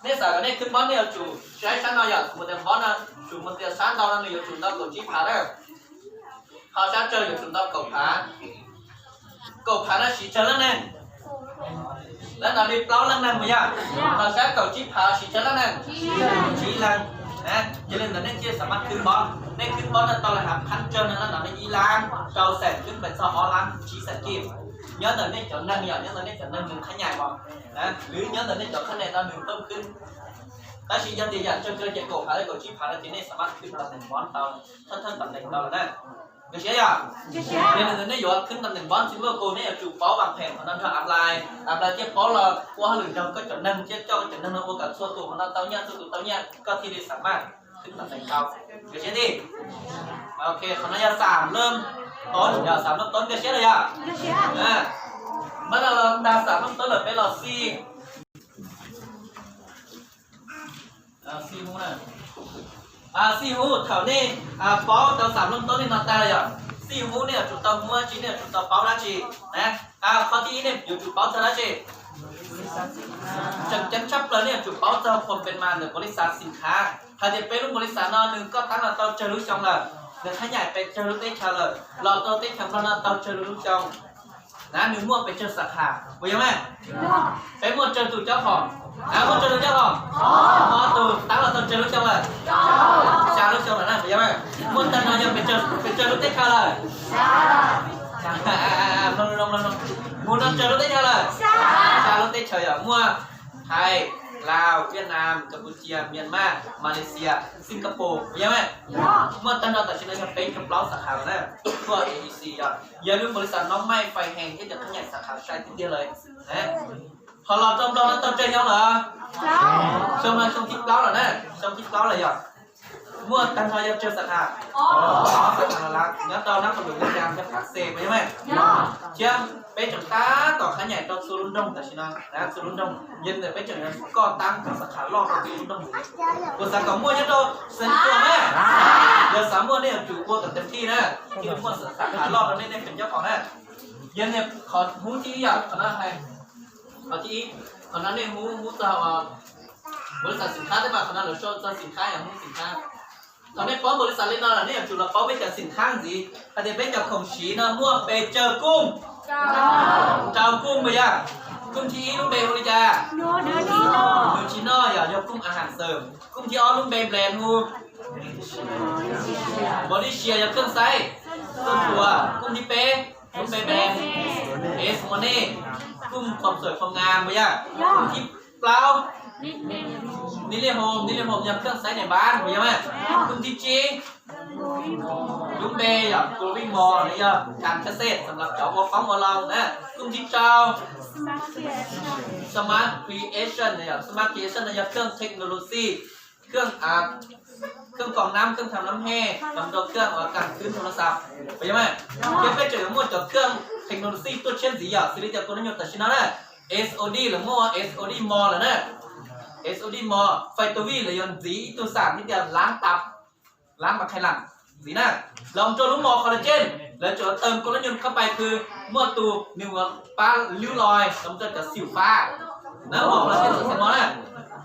nej xav kom nej khwb npob nej yuav tsum saib sab no yom, xws mus tias npob no, xws mus tias sab ntau no nws yuav tsum ntau kaum tsib phav na. Ho sab tsawg yuav tsum ntau kaum phav. Kaum phav no siv tsawg leej neeg? Lawv nov li plaub leej neeg puas yog? Ho sab kaum tsib phav siv tsawg leej neeg? Tsib leeg. Yog li ntawd nej thiaj xam maj khwb npob. Nej khwb npob no tau lawv hais phab ntsa no lawv nov li ib lab rau xees khwb pes txog ob lab tsib xees kij. Nyob ntawm nej cov neeg yom, nyob ntawm nej cov neeg nws qhab nyaim os, lwm nyob ntawm nej cov qhab nyaim no nws pheej khwb. Tab sis yog tias yam tsawg tsawg ces kaum phav li kaum tsib phav no ces nej xam maj khwb tam neem npob tau, thawj thawj tam neem tau lawm na. Nkag siab yom? Yog li ntawd nej yuav khwb tam neem npob tsis muaj kug nej yuav tsum paub vam phem qhov no nrog apply, apply thiaj paub los ua hauj lwm nrog koj cov neeg thiab coj koj cov neeg no ua kom txhua tus qhov no tau nyiaj, txhua tus tau nyiaj koj thiaj li xam maj khwb tam neem tau. Nkag siab tiag. Ok, qhov no yog xam laj toob, yog xam laj toob nkag siab lawm yom? Npaj no los ntag xam laj toob lawm peb los xij xij hub na. Xij hub thaum nej paub tau xam laj toob li no tag lawm yom, xij hub nej yuav tsum tau muab tsi, nej yuav tsum tau paub dab tsi? Qhov thib ib nej yuav tsum paub txog dab tsi? Tseem ceeb tshaj plaws nej yuav tsum paub txog khuam pes mas ntawm npaum li xav xim khav. Hais tias peb lub npaum li xav no nws koj tab los tau tsawg lub xyoo lawm, nws thab nyaim pes tsawg lub teb chaws lawm, los rau teb chaws Nplog no tau tsawg lub xyoo. Na nws muaj pes tsawg xav khav puas yog mas? Peb muaj tsawg tus cob phom? Na muaj tsawg tus cob phom? Ob tug tab los tau tsawg lub xyoo lawm? Xya lub xyoo lawm na puas yog mas? Muaj tag no yog pes tsawg lub teb chaws lawm? Mus no tsawg lub teb chaws lawm? Xya lub teb chaws yog muaj Thaib, Lào, Việt Nam, Campuchia, Myanmar, Malaysia, Singapore, yog mas? Muaj tag nrho tam sim no yog peb caug plaub xab kha lawm na. Tuaj A E C yog, yog lub npaus lis xas no maij fais heev thiab cov khaub ncaws xab kha sai tiag tiag lawm. Ho los rau Nplog no tau tsawg xyoo lawm? Xyoo no xyoo thib plaub lawm na, xyoo thib plaub lawm yog. Muaj tag nrho yog tsawg xab kha? Ob xab kha los lawm, nyob rau nab qhov lus Vis Cas thiab Phav Xe puas yog mas? Thiab peb tseem tab tom khaub ncaws rau txhua lub nroog tam sim no, txhua lub nroog, yog li ntawd peb tseem yuav koj tab cov xab kha loj rau txhua lub nroog. Puas xav kom muaj nyob rau Xeev Khuam na? Yog xav muaj nej yuav tsum ua kom tes thij na, thiaj li muaj xab kha loj rau nej, nej feem coob qhov na. Yog li qhov hub thib ib yog qhov no hais, qhov thib ib, qhov no nej hub, hub txog npaus lis xas xim khab thiab mas, qhov no lawv sau txog xim khab yog hub xim khab. Thaum nej paub npaus lis xas li no lawm nej yuav tsum los paub peb cov xim khab ntxiv hais tias peb cov khoom siv no muaj pes tsawg kooj? Rau kooj puas yog? Kooj thib ib lub npe hu li cas? Nws tsis noj yog, yog kooj a has xawm. Kooj thib ob lub npe brand hu Malaysia yog keej xaiv, keej puas. Kooj thib peb lub npe brand S Money, kooj khoom xawm khoom nas puas yog? Kooj thib plaub Nili Home, Nili Home yog keej xaiv nais npab puas yog mas? Kooj thib tsib lub npe yog Growing Mall, yog kam kas xej xam lab cov ua qoob ua loo na. Kooj thib rau Smart Creation, yog Smart Creation no yog keej technology, keej, keej koom nab, keej tham nab he, los rau keej uas kam kwb tho las xas, puas yog mas? Thiab peb tseem yuav muaj cov keej technology tuaj tshiab ntxiv yog xws li tias kuv nyob nyuam tam sim no na, SOD lawv muaj SOD Mall lawm na. SOD Mall, Factory lawv yuav ntxiv ib tug xam li tias lab tap, lab ma khai lam ntxiv na. Los rau lub Mall Collagen, lawv tseem tawm kuv nyob nyuam kab pais khw, muaj tus nws ua pab lub loj los rau cov xim fab na, Mall Collagen xam xeem Mall na.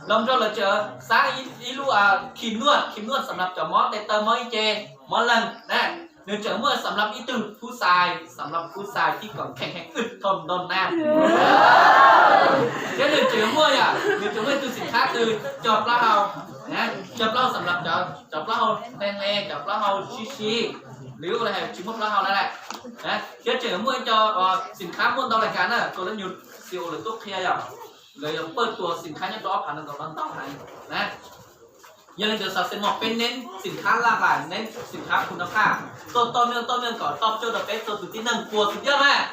Los rau lawv tseem xab ib lub khim nuaj, khim nuaj xam lab cov mob tes taw, mob ib ce, mob leeg na. Nws tseem muaj xam lab ib tug khub xais, xam lab khub xais thib koom kheem heev wb thoo ntoo na. Thiab nws tseem muaj yom, nws tseem muaj ib tug xim khab twg cov plaub hau, cov plaub hau xam lab cov plaub hau nteeg le, cov plaub hau sib sib, lwm ua li hais tsis muaj plaub hau na lawm. Thiab tseem muaj ib co xim khab muaj ntau lais kas na, kuv nyob nyuam xim uas lawv tuaj qhia yom, lawv yuav pawj tua xim khab nyob rau ob phav nees nkaum no ntau heev na. Yog li ntawd xam xeem Mall peb neb xim khab laj vam, neb xim khab khum noj qhaj, tuaj toj neeg toj neeg kom toj coj rau peb txhua tus tib neeg puas xwm yog mas?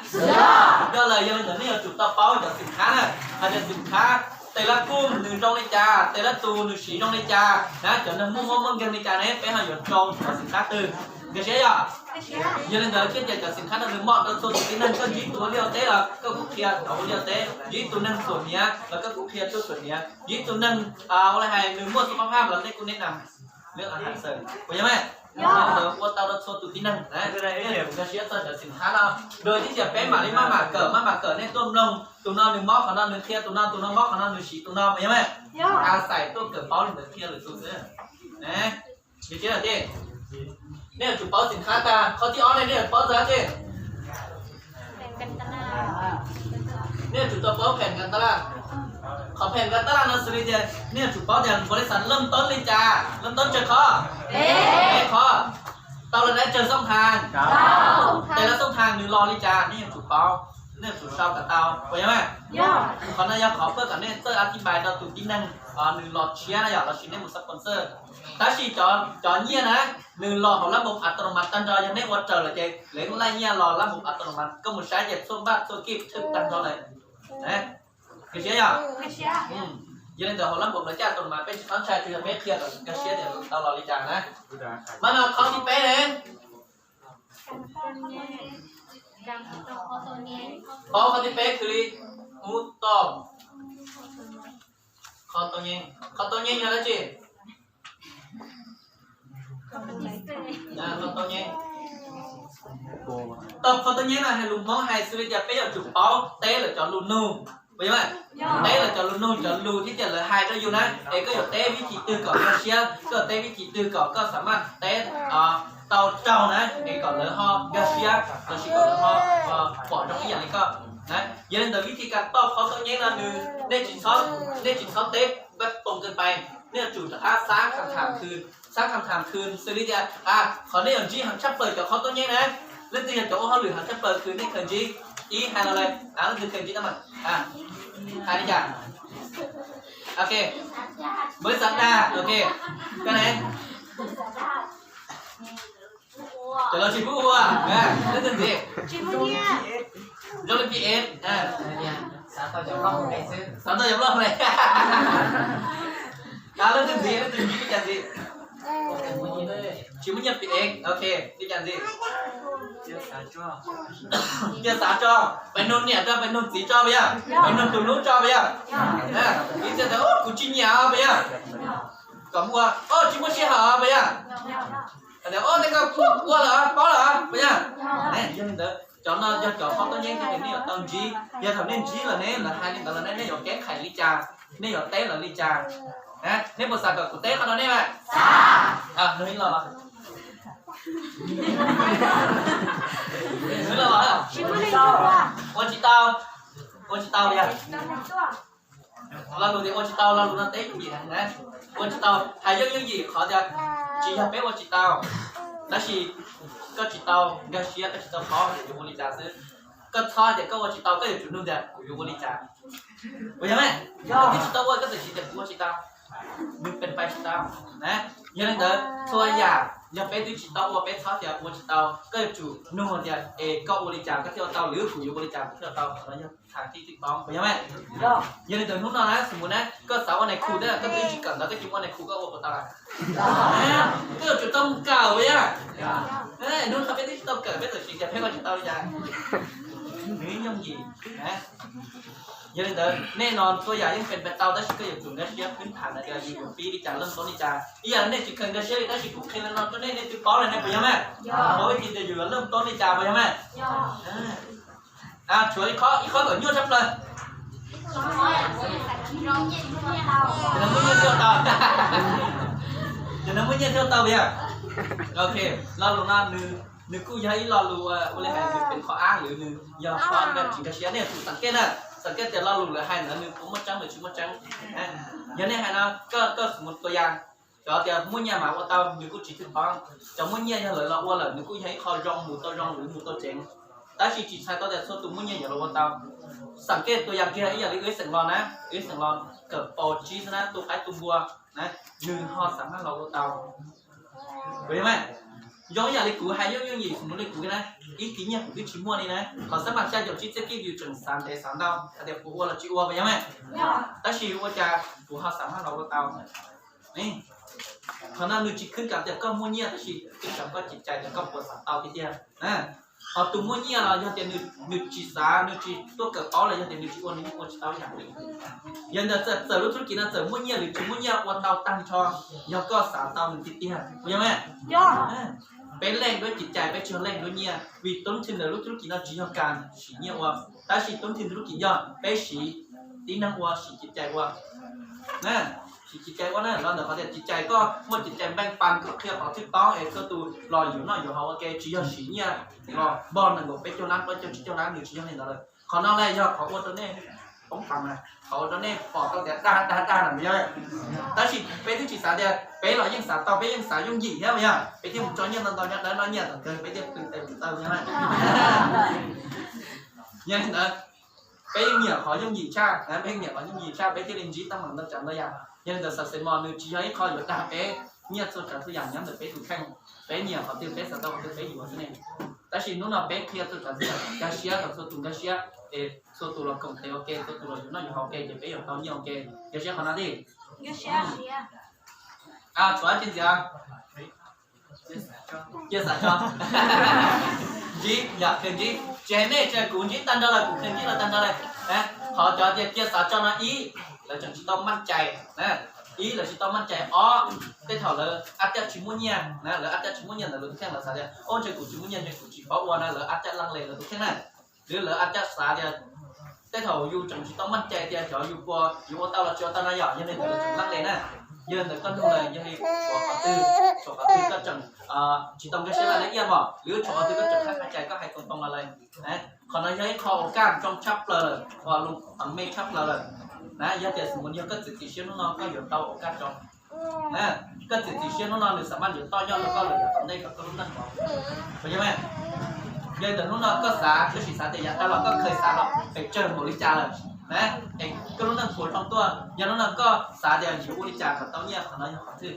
Yog lawm, yog li ntawd nej yuav tsum tau paub cov xim khab na, hais tias xim khab tes lab kooj nws zoo li cas, tes lab tus nws siv zoo li cas na, cov neeg muaj mob muaj nkeeg li cas ne, peb ho yuav tsoo cov xim khab twg. Nkag siab yog? Yog li ntawd thiaj tias cov xim khab no nws mom rau txhua tus tib neeg, koj ntsib tus ua liaj ua teb los koj kuj qhia cov ua liaj ua teb, ntsib tus neeg txuam hniav los koj kuj qhia tug txuam hniav, ntsib tus neeg ua li hais nws muaj xu pab phaj los nej kuj neb nam lwm a has xawm, puas yog mas? Yog li ntawd ua tau rau txhua tus tib neeg na. Nkag siab txog cov xim khab no, dua ib tias peb mam li maj mam kawm, maj mam kawm nej tuaj mloog, tus no nws mob qhov no nws qhia tus no, tus no mob qhov no nws siv tus no, puas yog mas? A xais tuaj kawm paub li ntawd qhia lwm tus xwb. Nkag siab lawm ces, nej yuav tsum paub xim khab tag, qhov thib ob ne nej yuav paub tag ces, nej yuav tsum tau paub pheem nkas tab laj. Qhov pheem nkas tab laj no xws li tias nej yuav tsum paub tias npaus lis xas laj toob li cas, laj toob tsawg qhov? Peb qhov. Tau lawm dab tsawg xoob thas? Tes lab xoob thas nws los li cas nej yuav tsum paub, nej yuav tsum sau kom tau, puas yog mas? Qhov no yog qhov pab kom nej txawj a thib npais rau tus tib neeg nws los tshiab na yom, los sis nej mus xab pos xawj. Tab sis cov nyiaj na, nws los hauv lab npoos a to no mas tag nrho, yog nej ua raws lawm ces lawv laj nyiaj los lab npoos a to no mas, koj mus saib ces txhua npaj txhua kij thwj tag nrho lawm. Nkag siab yog? Yog li ntawd hauv lab npoos lawv caj a to no mas peb tsis txhob ntshai, tsuas yog peb qhia kom nkag siab tias tau los li cas na. Mas no qhov thib peb ne, paub qhov thib peb khwv li, ub, toj, qhov tau nyeej. Qhov tau nyeej yog dab tsi? Qhov tau nyeej, tau qhov tau nyeej no hais lus Hmoob hais xws li tias peb yuav tsum paub teb lawv cov lus nug, puas yog mas? Teb lawv cov lus nug, cov lus thiab tias lawv hais rau yus na, es koj yuav teb vib thim twg kom nkag siab, koj yuav teb vib thim twg kom koj xam maj teb tau raug na, es kom lawv ho nkag siab los sis kom lawv ho pom zoo ib yam li koj na. Yog li ntawd vib thim kas toj qhov tau nyeej no nws, nej tsis txhob, nej tsis txhob teb npaj toos kawg pais, nej yuav tsum rov qab xab kham tham khwv, xab kham tham khwv xws li tias, a, qhov nej yuav ntsib heev tshaj plaws cov qhov tau nyeej na, leej twg yog cov ua hauj lwm heev tshaj plaws khwv nej khaws ntsib, ib hais los lawm, leej twg khaws ntsib tab mas, hais li cas? Ok. Npawg xav dag, ok. Koj ne? Cov laus tsis pub ua. Leej twg ntxiv? Zoo li P X. Xav tau cov loj li. Leej twg ntxiv, leej twg ntxiv li cas ntxiv? Tsis muaj nyiaj P X, ok, li cas ntxiv? Cia xav tso, peb nug niam tso, peb nug txiv tso puas yog? Peb nug tus hlub tso puas yog? Ib txhia tias, kuv tsis nyiam puas yog? Kom ua, tsis muaj sij hawm puas yog? Tias, tej koj ua lawm, paub lawm puas yog? Yog li ntawd cov no yog cov phob tub nyeeb cov nej yuav tau ntsib. Yog thaum nej ntsib lawm ne, lawv hais li ntawd los ne, nej yuav kev khais li cas? Nej yuav teb lawv li cas? Nej puas xav kom kuv teb qhov no nej mas? Nws ib lo los, nws ib lo los, ua tsis tau, ua tsis tau li. Lo lus tias ua tsis tau, lo lus no teb yooj yim heev na. Ua tsis tau hais yooj yooj yim qhov tias tsis yog peb ua tsis tau, tab sis koj tsis tau nkag siab, koj tsis tau paub yuav ua li cas xwb. Koj txhob tias koj ua tsis tau, koj yuav tsum nug tias kuv yuav ua li cas. Puas yog mas? Koj twb tsis tau ua, koj txawm siv tias kuv ua tsis tau, nws pes pais tsis tau na. Yog li ntawd txhua yam yog peb twb tsis tau ua, peb txhob tias ua tsis tau, koj yuav tsum nug tias es koj ua li cas koj thiaj ua tau, lwm kuv yuav ua li cas kuv thiaj ua tau, qhov no yog thaj tib tib toob, puas yog mas? Yog li ntawd hnub no na, xws mus na, koj xav ua nais khu thiab koj twb tsis kawm ntawv, koj cia mus ua nais khu koj ua puas tau lawm? Koj yuav tsum tau mus kawm puas yog? Hnub no peb twb tsis tau kawm, peb txawm siv tias peb ua tsis tau li cas. Nws yooj yim. Yog li ntawd nej no txhua yam yeej pes pais tau, tab sis koj yuav tsum nkag siab pwb tham hais tias yus yuav pib li cas, leej toob li cas. Ib yam li nej tsis kheev nkag siab li, tab sis kuv qhia li no rau nej, nej twb paub lawm ne, puas yog mas? Paub vim tias yus yuav leej toob li cas, puas yog mas? Tshuav ib qho, ib qho kom nyuaj tshaj plaws. Cov no muaj nyiaj thiaj tau. Cov no muaj nyiaj thiaj tau puas yog? Ok, lo lus no nws kuj yog ib lo lus ua li hais nws pem qhov ab, nws yog qhov tsis nkag siab, nej yuav tsum xam kej na. Xam kej tias lo lus lawv hais ntawd nws puas muaj tseeb los tsis muaj tseeb. Yog nej hais no, koj xav mus tua yas, cov tias muaj nyiaj mas ua tau nws kuj tsis thwj pov. Cov muaj nyiaj yog lawv los ua lawm nws kuj yog ib qho zoo, mus tau zoo, lwm mus tau tsev. Tab sis tsis txhais tau tias txhua tus muaj nyiaj yuav los ua tau. Xam kej tua yas kiag ib yam li wb xeem los na, wb xeem los kawm paus tsib xwb na, tu qaib tu npua na, nws ho xam maj los ua tau. Puas yog mas? Zoo ib yam li kuv hais yooj yooj yim, xws li kuv na, ib kis nyiaj kuv twb tsis muaj li na, qhov xab mas xya caum tsib txhiab kib yus tseem xav ntev xav ntau hais tias kuv ua los tsis ua, puas yog mas? Tab sis ua cas kuv ho xam maj los ua tau. Qhov no nws tsis khwb kam tias koj muaj nyiaj, tab sis khwb kam koj cev cai tias koj puas xav tau tiag tiag. Ho tus muaj nyiaj los yog tias nws tsis xav, nws tsis tuaj kawm paub los yog tias nws tsis ua, nws yeej ua tsis tau ib yam li. Yog ntawd txawm lub tub kis no txawm muaj nyiaj los tsis muaj nyiaj ua tau tag nrho, yog koj xav tau nws tiag tiag, puas yog mas? Peb leej dua cev cai, peb tsis yog leej dua nyiaj, vim tub kis ntawm lub tub kis no tsis yog kas siv nyiaj ua, tab sis tub kis ntawm lub kis yog peb siv tib neeg ua, siv cev cai ua. Siv cev cai ua na, los ntawm qhov tias cev cai koj muaj cev cai npeej pas, koj qhia qhov twg tob es koj tus los yuav noj yuav haus ua ke, tsis yog siv nyiaj los npog nees nkaum peb caug lab, plaub caug tsib caug lab, nws tsis yog li ntawd lawm. Qhov no lawm yog qhov ua rau nej poob pas mas, qhov ua rau nej pom tau tias dag dag dag na, puas yog? Tab sis peb twb tsis xav tias, peb los yeej xav tau, peb yeej xav yooj yim thiab, puas yog? Peb thiaj mus tso nyiaj ntau ntau nyob dawb no, nyiaj tawm kawg peb thiaj pw tes pw taw, puas yog? Yog li ntawd, peb yeej nyiam qhov yooj yim tshaj, peb yeej nyiam qhov yooj yim tshaj, peb thiaj li ntsib teeb meem ntau tsav ntau yam. Yog li ntawd xav xeem mos nws tsis yog ib qho yuav dag peb nyiaj txhua tsav txhua yam nyob ntawm peb tus kheej. Peb nyiam qhov twg peb xav tau qhov twg peb yuav xwb ne. Tab sis hnub no peb qhia txhua tsav txhua yam, nkag siab kom txhua tus nkag siab, es txhua tus los koom tes ua ke, txhua tus los yuav noj yuav haus ua ke, ces peb yuav tau nyiaj ua ke. Nkag siab qhov no thiab. Tshuav tsis ntxiv? Cia xav tso. Ntsib, yog kawg ntsib, tsis hais nej tsis hais kuv, ntsib tag nrho lawm, kuv kawg ntsib los tag nrho lawm. Qhov cov tias cia xav tso no ib, lawv tseem tsis tau maj cai. Ib, lawv tsis tau maj cai. Ob, tej thaum lawv ab tiaj tsis muaj nyiaj na, lawv ab tiaj tsis muaj nyiaj ntawd lawv tus kheej lawv xav tias, o, ntshe kuv tsis muaj nyiaj, ntshe kuv tsis paub ua na, lawv ab tiaj leej le lawv tus kheej na. Lwm lawv ab tiaj xav tias tej thaum yus tseem tsis tau maj cai tias xyov yus puas yuav ua tau los tsis ua tau na yom, yog li ntawd lawv tseem leej le na. Yog li ntawd koj nug lawm yog li tshuav qhov twg, tshuav qhov twg koj tseem tsis tau nkag siab lawm ib yam mog, lwm tshuav qhov twg koj tseem haj haj cai koj hais too too los lawm. Qhov no yog ib qho ua kaj ntsoog tshaj plaws lawm, ua lus me tshaj plaws lawm na. Yog tias xws mus yog koj txiav txim siab hnub no koj yuav tau ua kaj ntsoog. Koj txiav txim siab hnub no nws xam maj yuav toj yoj rau koj lawm yav tom ntej kom koj lub neej hov. Puas yog mas? Yog li ntawd hnub no koj xav, koj sim xav tias yav tas los koj kheev xav los pes tsawg npaum li cas lawm? Es koj lub neej puas zoo tuaj, yog lub neej koj xav tias yuav ua li cas kom tau nyiaj, qhov no yog qhov twg?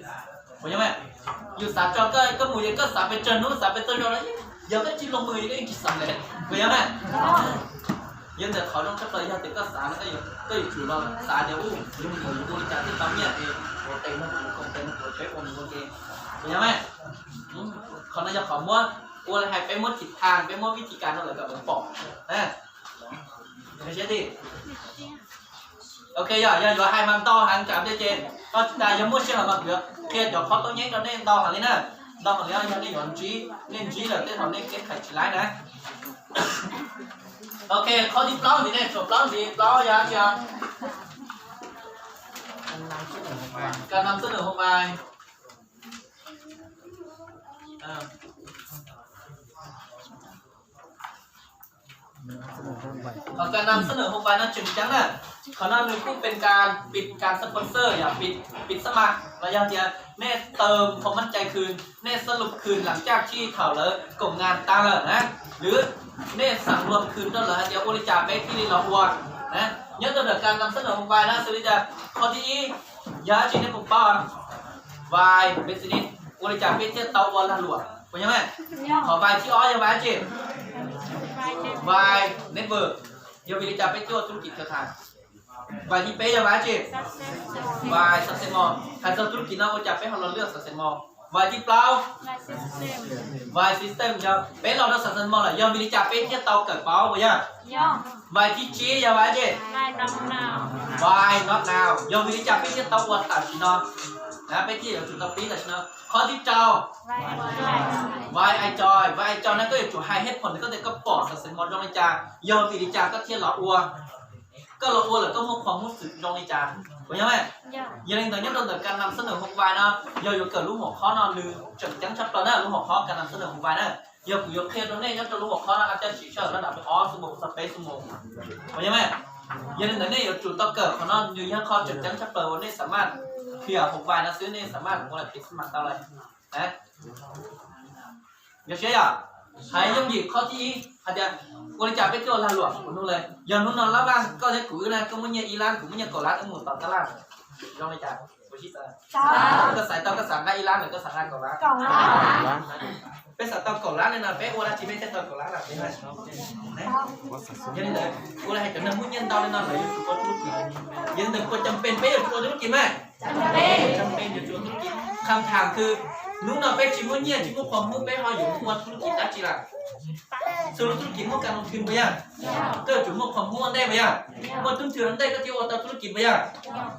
Puas yog mas? Yus xav tso koj, koj mus es koj xav pes tsawg hnub, xav pes tsawg zaus los yog koj tsis los mus es koj yeej tsis xam le, puas yog mas? Yog ntawm qhov zoo tshaj plaws yog tias koj xav no, koj yuav tsum los xav tias, u, yuav mus yuav ua li cas thiaj tau nyiaj es ua tes no ua tes no ua peb ua mus ua ke, puas yog mas? Qhov no yog qhov muab, ua li hais peb muab thim thaj, peb muab vib thi kas rau lawv kom lawv pom. Ok, yog, yog yuav hais mas ntau heev tsam tiag ces, no tsis tas yog muaj sij hawm mas kuv yuav qhia cov qhov tau nyeeb rau nej ntau heev li na. Ntau heev li, yog nej yuav ntsib, nej ntsib lawm tej thaum nej kev khais tsis laib na. Ok, qhov thib plaub ntxiv, nej tshuav plaub ntxiv, plaub yog tsi? Kas nam xab nws hoo vais. Qhov kas nam xab nws hoo vais no tseem ceeb na. Qhov no nws kuj pes kas pis kas sponsor yog pis, pis xab mas los yog tias nej tawm qhov mab cai khwv, nej xab lub khwv lam caj tshij thaum lawv koom ngas tag lawm na, lwm nej xav luag khwv rau lawv hais tias ua li cas peb thiaj li los ua na. Nyob rau ntawm kas nam xab nws hoo vais na, xws li tias qhov thib ib, yog dab tsi nej puas paub? Vais business, ua li cas peb thiaj tau ua lag luam, puas yog mas? Qhov vais thib ob yog vais dab tsi? Vais network, yog vim li cas peb thiaj ua thub lub kis khwv khais? Vais thib peb yog vais dab tsi? Vais success model, hais txog thub lub kis no ua cas peb ho los lwaj success model? Vais thib plaub, vais system, yog peb los rau success model lawm yog vim li cas peb thiaj tau kawm paub, puas yog? Vais thib tsib yog vais dab tsi? Vais not now, yog vim li cas peb thiaj tau ua tam sim no? Peb thiaj yuav tsum tau pib tam sim no. Qhov thib rau, vais enjoy, vais enjoy no koj yuav tsum hais head point koj tias koj pom success model zoo li cas, yog vim li cas koj thiaj los ua, koj los ua lawm koj muaj qhov hnov xwm zoo li cas, puas yog mas? Yog li ntawd nyob rau ntawm kas nam xab nws hoo vais no, yog yuav kawm lub hom khob no nws tseem ceeb tshaj plaws na, lub hom khob kas nam xab nws hoo vais na. Yog kuv yuav qhia rau nej nyob rau lub hom khob no, a caj sim sawm no dam ob xu mus txog peb xu mus, puas yog mas? Yog li ntawd nej yuav tsum tau kawm qhov no, nws yog qhov tseem ceeb tshaj plaws uas nej xam maj qhia hoo vais no xwb, nej xam maj ua lam pis xab mas tau lawm. Nkag siab yog hais yooj yim qhov thib ib hais tias ua li cas peb thiaj ua lag luam ua hnub le. Yog hnub no lab vaj koj thiab kuv wb na, koj muaj nyiaj ib lab, kuv muaj nyiaj kaum lab, wb mus tom tab laj, zoo li cas? Koj xaiv tau koj xav nqa ib lab los koj xav nqa kaum lab? Peb xav tau kaum lab li no peb ua dab tsi peb thiaj tau kaum lab lawm? Yog li ntawd, ua li hais cov neeg muaj nyiaj ntau li no lawv yuav tsum ua thub lub kis. Yog li ntawd puas cam pes peb yuav tsum ua thub lub kis mas? Cam pes yuav tsum ua thub lub kis. Kham tham khwv, hnub no peb tsis muaj nyiaj tsis muaj qhov hnub peb ho yuav mus ua thub lub kis dab tsi lawm? Txhua lub thub lub kis muaj kas loo thwm puas yog? Koj yuav tsum muaj qhov hnub ua ntej puas yog? Muaj tub nthwv ua ntej koj thiaj ua tau thub lub kis puas yog?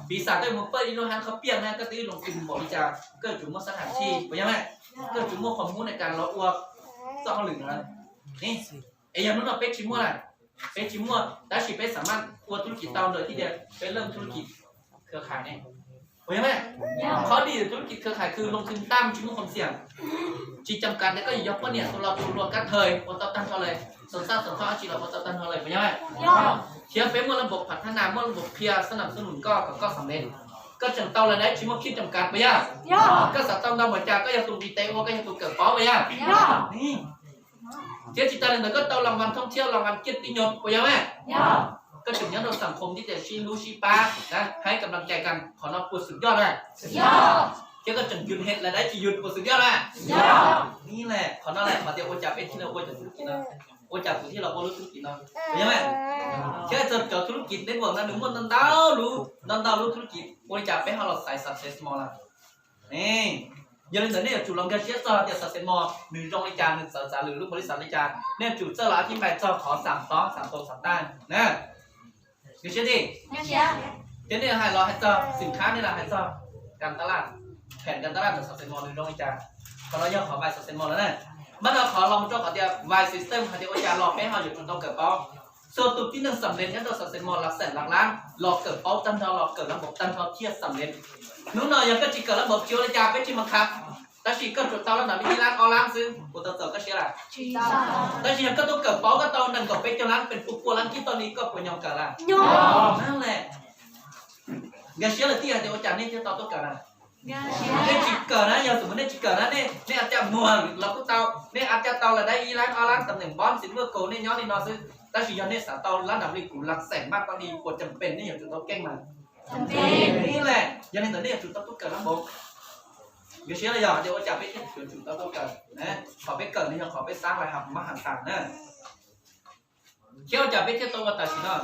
Piv xam koj yuav mus pawj ib lub hab qhov piaj na koj twb loo thwm npaum li cas, koj yuav tsum muaj sab ham tshij puas yog mas? Koj yuav tsum muaj qhov hnub nej kas los ua txoj hauj lwm no. Es yog hnub no peb tsis muaj lawm, peb tsis muaj tab sis peb xam maj ua thub lub kis tau ntawm tib tias peb leej thub lub kis khwv khais ne, puas yog mas? Qhov dis thub lub kis khwv khais khwv loo thwm tam tsis muaj qhov xiam, tsis cam kas tias koj yuav yog poj niam tus los tus hluas kab thawj ua tau tag nrho lawm, xov xaj xov thoj dab tsi los ua tau tag nrho lawm puas yog mas? Thiab peb muaj laj npaum phav thab nas, muaj laj npaum qhia xab nam xab nus koj kom koj xam le. Koj tseem tau lawm dab tsis muaj khib cam kas puas yog? Koj xav tau ntau npaum cas koj yog tus nqis tes ua, koj yog tus kawm paub puas yog? Thiab tsis tas li ntawd koj tau las vas thoob thiab las vas kiaj tib nyuag puas yog mas? Koj tseem nyob rau xam khoom tib tias sib hlub sib pab, hais kam las cai kas, qhov no puas xwm yoj na? Thiab koj tseem yus hem las dab tsis yus puas xwm yoj na? Ni qhov no lawm qhov tias ua cas peb thiaj li ua cov thub lub kis no, ua cas kuv thiaj los ua lub thub lub kis no, puas yog mas? Thiab txog cov thub lub kis network no nws muaj ntau ntau lub, ntau ntau lub thub lub kis, ua li cas peb ho los xaiv success model lawm? Yog li ntawd nej yuav tsum los nkag siab txog tias success model nws zoo li cas, nws txawv txav lwm lub npaum li xav li cas, nej yuav tsum txawj los a thib npais txog qhov xam hlob xam tau xam taj na. Nkag siab tiag. Thiab nej hais los hais txog xwm khab, nej los hais txog kam taj laj, phem kam taj laj ntawm success model nws zoo li cas. Qhov no yog qhov vais success model lawm na. Mas no qhov los mus rau qhov tias vais system hais tias ua cas los peb ho yuav tsum tau kawm paub. Txhua tus tib neeg xam le nyob rau success model lam xeem lam lab los kawm paub tag nrho, los kawm lab npaum tag nrho thiaj xam le. Hnub no yog koj tsis kawm lab npaum tsis ua li cas, peb tsis mas khab, tab sis koj tsuas tau lab nram ib lab ob lab xwb, puas tau txaus koj siab lawm? Tab sis yog koj tuaj kawm paub koj tau nees nkaum peb caug lab, pes pua pua lab kib tau li, koj puas nyob kawm lawm? Nkag siab lawm tiag tias ua cas nej thiaj tau tuaj kawm lawm? Nej tsis kawm na, yog xws mus nej tsis kawm na, nej nej a caj muag los kuj tau, nej a caj tau las dab ib lab ob lab tam neem npob ntxiv luaj kaus nej nyob li no xwb, tab sis yog nej xav tau lab dam li kuv lam xeem maj tau li puas cam pem nej yuav tsum tau keej mas. Ib le, yog li ntawd nej yuav tsum tau tuaj kawm lab npaum. Nkag siab los yog tias ua cas peb thiaj yuav tsum tau tuaj kawm? Qhov peb kawm no yog qhov peb xav lais has mab has tas na. Thiab ua cas peb thiaj tau ua tam sim no?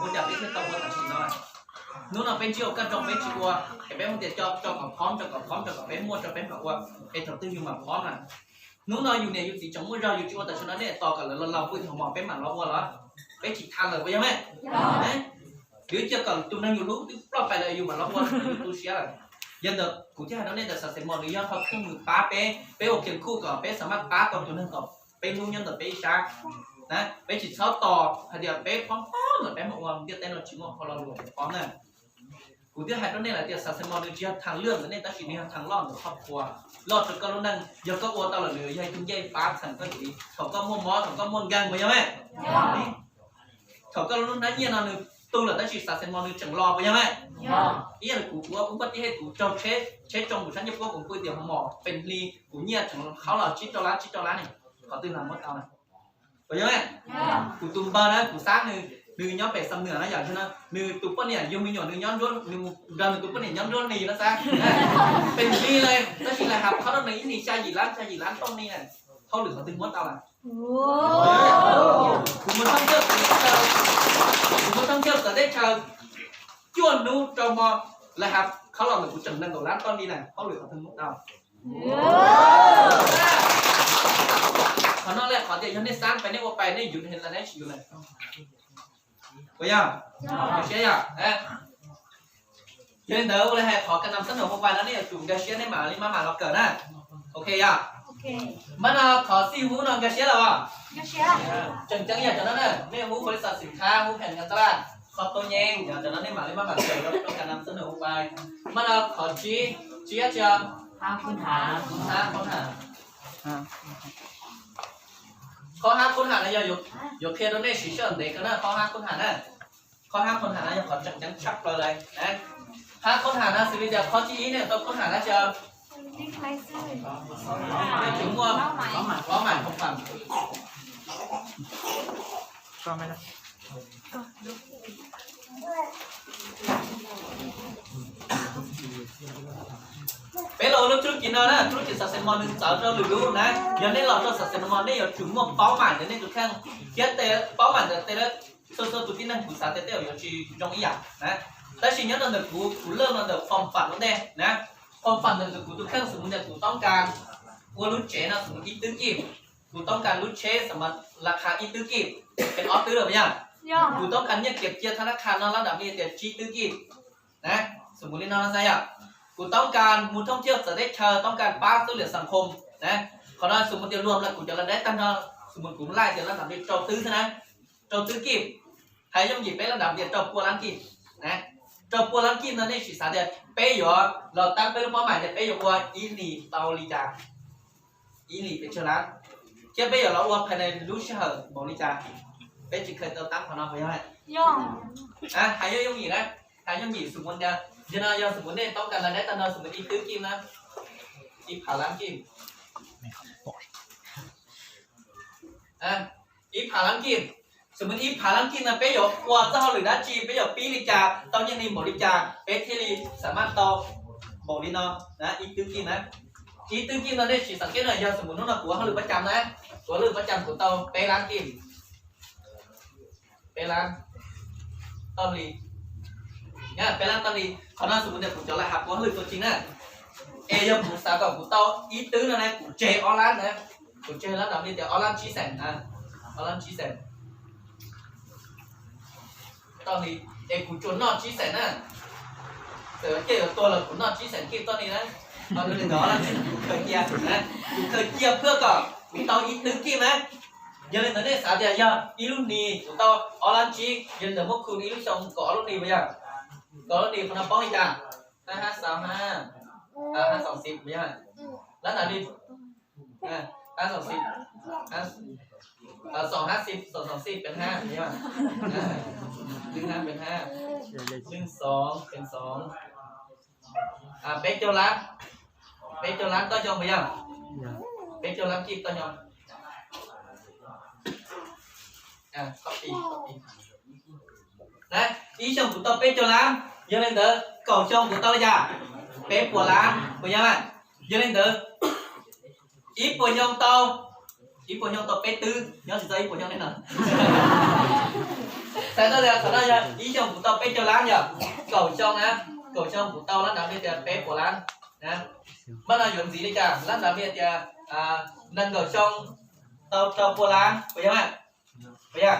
Ua cas peb thiaj tau ua tam sim no? Hnub no peb ntsib ua kaj nroo peb tsis ua, es peb mus tias tso kom phom, tso kom phom, tso kom peb muaj tso peb mam ua, es thaum twg yus mam phom na? Hnub no yus niam yus txiv tseem muaj zog yus tsis ua tam sim no nej tos kom lawv los laus pw thaum mos peb mam los ua los? Peb tsis tham lawm puas yog mas? Yus cia kom tus neeg yus hlub twb ploj pais lawm yus mam los ua, yus tu siab lawm. Yog ntawd kuv thiaj hais rau nej tias xav xeem mos nws yog qhov keeb kwm pab peb, peb ua kiag khuj kom peb xav maj pab tau tus neeg kom peb hlub nyob ntawm peb ib sab na. Peb tsis txhob tos hais tias peb phom phom lawm peb mam ua, ntiaj teb no tsis muaj qhov lo lus phom na. Kuv twb hais rau nej lawm tias xav xeem mos nws tsis yog thav lwj ntawm nej tab sis nws yog thav loj ntawm qhov phuas, loj rau koj lub neej. Yog koj ua tau lawm nws yog ib tug ncej pab txheem koj tus, thaum koj muaj mob thaum koj muaj nkeeg puas yog mas? Thaum koj lub hnab nyiaj no nws tu lawm tab sis xav xeem mos nws tseem los puas yog mas? Ib yam li kuv ua ub npaj tib hej kuv raug tsheb tsoo kuv sab nyiaj puab kuv pw tias hauv mos pes hli kuv nyiaj tseem qhaub los tsib rau lab tsib rau lab ne, qhov twg los muab tau na? Puas yog mas? Kuv tus npawg na kuv xav nws, nws nyob pem Xam Nwm na yom, nws tus poj niam yug me nyuam nws nyob nruab, nws mus nrog nws tus poj niam nyob nruab hlis no xav. Pes hli le tab sis lais has khob rau nws ib hlis xya yim lab xya yim lab tooj li na, hauj lwm qhov twg muab tau lawm? Kuv mus thoob thiab, kuv mus thoob thiab txawv teb chaws cuaj hnub rau hmo, lais has khob los ntawm kuv tseem nees nkaum lab tooj li na, hauj lwm qhov twg muab tau? Qhov no lawm qhov tias yog nej xav pais nej ua pais, nej yuav los nej tsis yuav lawm. Puas yog? Nkag siab yom? Yog li ntawd ua li hais qhov kas nas xab num mobile no nej yuav tsum nkag siab nej mam li maj mam los kawm na. Ok yom? Mas no qhov xij hub no nkag siab los? Tseem ceeb yog cov no na, nej hub pholis xim khab, hub phem nkas taj laj, qhov tau nyeej, cov no nej mam li maj mam kawm rau kas nas xab num mobile. Mas no qhov tsib, tsib tsi, hab khob ham. Qhov hab khob ham no yog yuav qhia rau nej siv sij hawm ntev kawg na, qhov hab khob ham na. Qhov hab khob ham no yog qhov tseem ceeb tshaj plaws lawm. Hab khob ham no xws li tias qhov thib ib nej tau khob ham dab tsi? Nej tsis muaj paub mam khob ham. Peb los ua lub tswb kis no na, lub tswb kis xav xeem mos nws txawv rau lwm lub na. Yog nej los rau xav xeem mos nej yuav tsum muaj paub mam ntawm nej tus kheej thiab paub mam ntawm tej lab xua xua tus tib neeg kuv xav tias tej zaum yuav tsis zoo ib yam na. Tab sis nyob rau ntawm kuv, kuv laj no ntawm foom fam ua ntej na. Foom fam ntawm kuv tus kheej xws mus tias kuv toob kas ua lub tsev no xws mus ib twb kij, kuv toob kas lub tsheb xws mus laj kha ib twb kij, pes ob twb lawm puas yog? Kuv toob kas nyiaj kiam cia thab nab kha no lab dam li tias tsib twb kij na, xws mus li no xav yom. Kuv toob kas mus thoob thiab txawv teb chaws toob kas pab xub liam xam khom na. Qhov no xws mus tias luag lawm kuv cov laj dab tag nrho, xws mus kuv laij tias lab dam li rau twb xwb na, rau twb kij. Hais yooj yim peb lab dam tias rau pua lab kij na. Rau pua lab kij no nej sim xav tias peb yuav los tab peb lub paub mam tias peb yuav ua ib hlis tau li cas, ib hlis pes tsawg lab, thiab peb yuav los ua phais nais lub sij hawm npaum li cas. Peb tsis kheev tau tab qhov no puas yog? Hais yooj yooj yim na, hais yooj yim xws mus tias, yog no yog xws mus nej toob kas laj dab tag nrho xws mus ib twb kij na, ib phav lab kij, ib phav lab kij. Xws mus ib phav lab kij no peb yuav ua txoj hauj lwm dab tsi, peb yuav pib li cas, tau nyiaj li npaum li cas peb thiaj li xam maj tau npaum li no na, ib twb kij na. Ib twb kij no nej sim xav kiag na, yog xws mus hnub no kuv ua hauj lwm pab cam na, kuv ua hauj lwm pab cam kuv tau peb lab kij, peb lab tau li, peb lab tau li. Qhov no xws mus tias kuv cov laj has kuv ua hauj lwm tau tsis na, es yog kuv xav kom kuv tau ib twb no na kuv tseg ob lab na, kuv tseg lab dam li tias ob lab tsib xeem, ob lab tsib xeem tau li, es kuv tsuas noj tsib xeem na. Txawm cia yuav tuag los kuv noj tsib xeem kij tau li na. Kuv khaws cia, kuv khaws cia phwj kom kuv tau ib twb kij na. Yog li ntawd nej xav tias yog ib lub hlis kuv tau ob lab tsib, yog li ntawd muab khu ib lub xyoo kaum ob lub hlis puas yog? Kaum ob lub hlis qhov no paub li cas? Hab hab xaus hab, hab xaus xib puas yog? Lab dam li, hab xaus xib, xaus hab xib, xaus xaus xib pes hab puas yog? Lwm hab pes hab, lwm xaus pes xaus, peb caug lab, peb caug lab toj xyoo puas yog? Peb caug lab kij toj xyoo. Ib xyoos kuv tau peb caug lab, yog li ntawd kaum xyoo kuv tau li cas? Peb puas lab puas yog? Yog li ntawd ib puas xyoo tau, ib puas xyoo tau peb twb, nyob tsis tau ib puas xyoo li no. Txhais tau tias qhov no yog ib xyoos kuv tau peb caug lab yog kaum xyoo na, kaum xyoo kuv tau lab nram li tias peb puas lab. Mas no yuav ntxiv li cas? Lab nram li tias nees nkaum xyoo tau rau puas lab puas yog? Puas yog?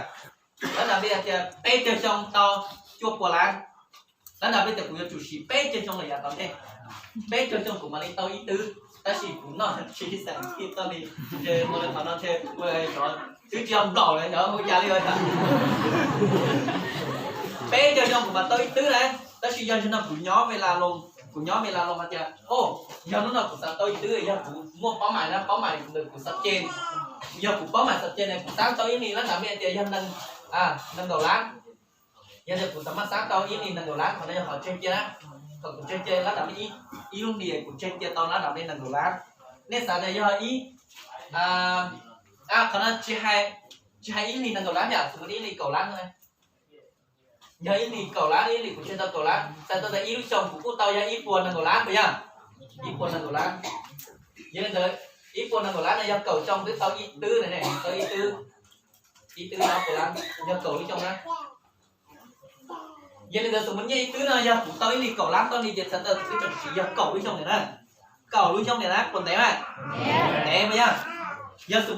Lab nram li tias peb caug xyoo tau cuaj puas lab. Lab nram li tias kuv yuav tsum siv peb caug xyoo lawm yav tom ntej, peb caug xyoo kuv mam li tau ib twb, tab sis kuv noj tsis xeem kij tau li, ntshe ua li qhov no ntshe ua li xyov twb tsis yog nplaum lawm xyov ua cas li. Peb caug xyoo kuv mam tau ib twb na, tab sis yog zaum no kuv nyob Mes Las Loos, kuv nyob Mes Las Loos hais tias, o, yog hnub no kuv xav tau ib twb, yog kuv muaj paub mais na, paub mais ntawm kuv xav ces, yog kuv paub mais xav ces ne kuv xav tau ib li lab nram li tias yog nees nkaum lab. Yog tias kuv xav mas xav tau ib li nees nkaum lab, qhov no yog qhov tseg cia na, qhov kuv tseg cia lab nram li ib lub hlis kuv tseg cia tau lab nram li nees nkaum lab. Nej xav tias yog ib, qhov no tsis hais ib li nees nkaum lab yom, xws li ib li kaum lab no, yog ib li kaum lab, ib li kuv tseg tau kaum lab, txhais tau tias ib lub xyoos kuv kuj tau yog ib puas nees nkaum lab puas yog? Ib puas nees nkaum lab. Yog li ntawd ib puas nees nkaum lab no yog kaum xyoo twb tau ib twb na, tau ib twb, ib twb ob puas lab, yog kaum lub xyoo na. Yog li ntawd xws li nyiaj ib twb no yog kuv tau ib li kaum lab toj li ces txhais tau tias twb tseem siv yog kaum lub xyoo niam na. Kaum lub xyoo niam na puas ntev mas? Ntev mas yog. Yog xws li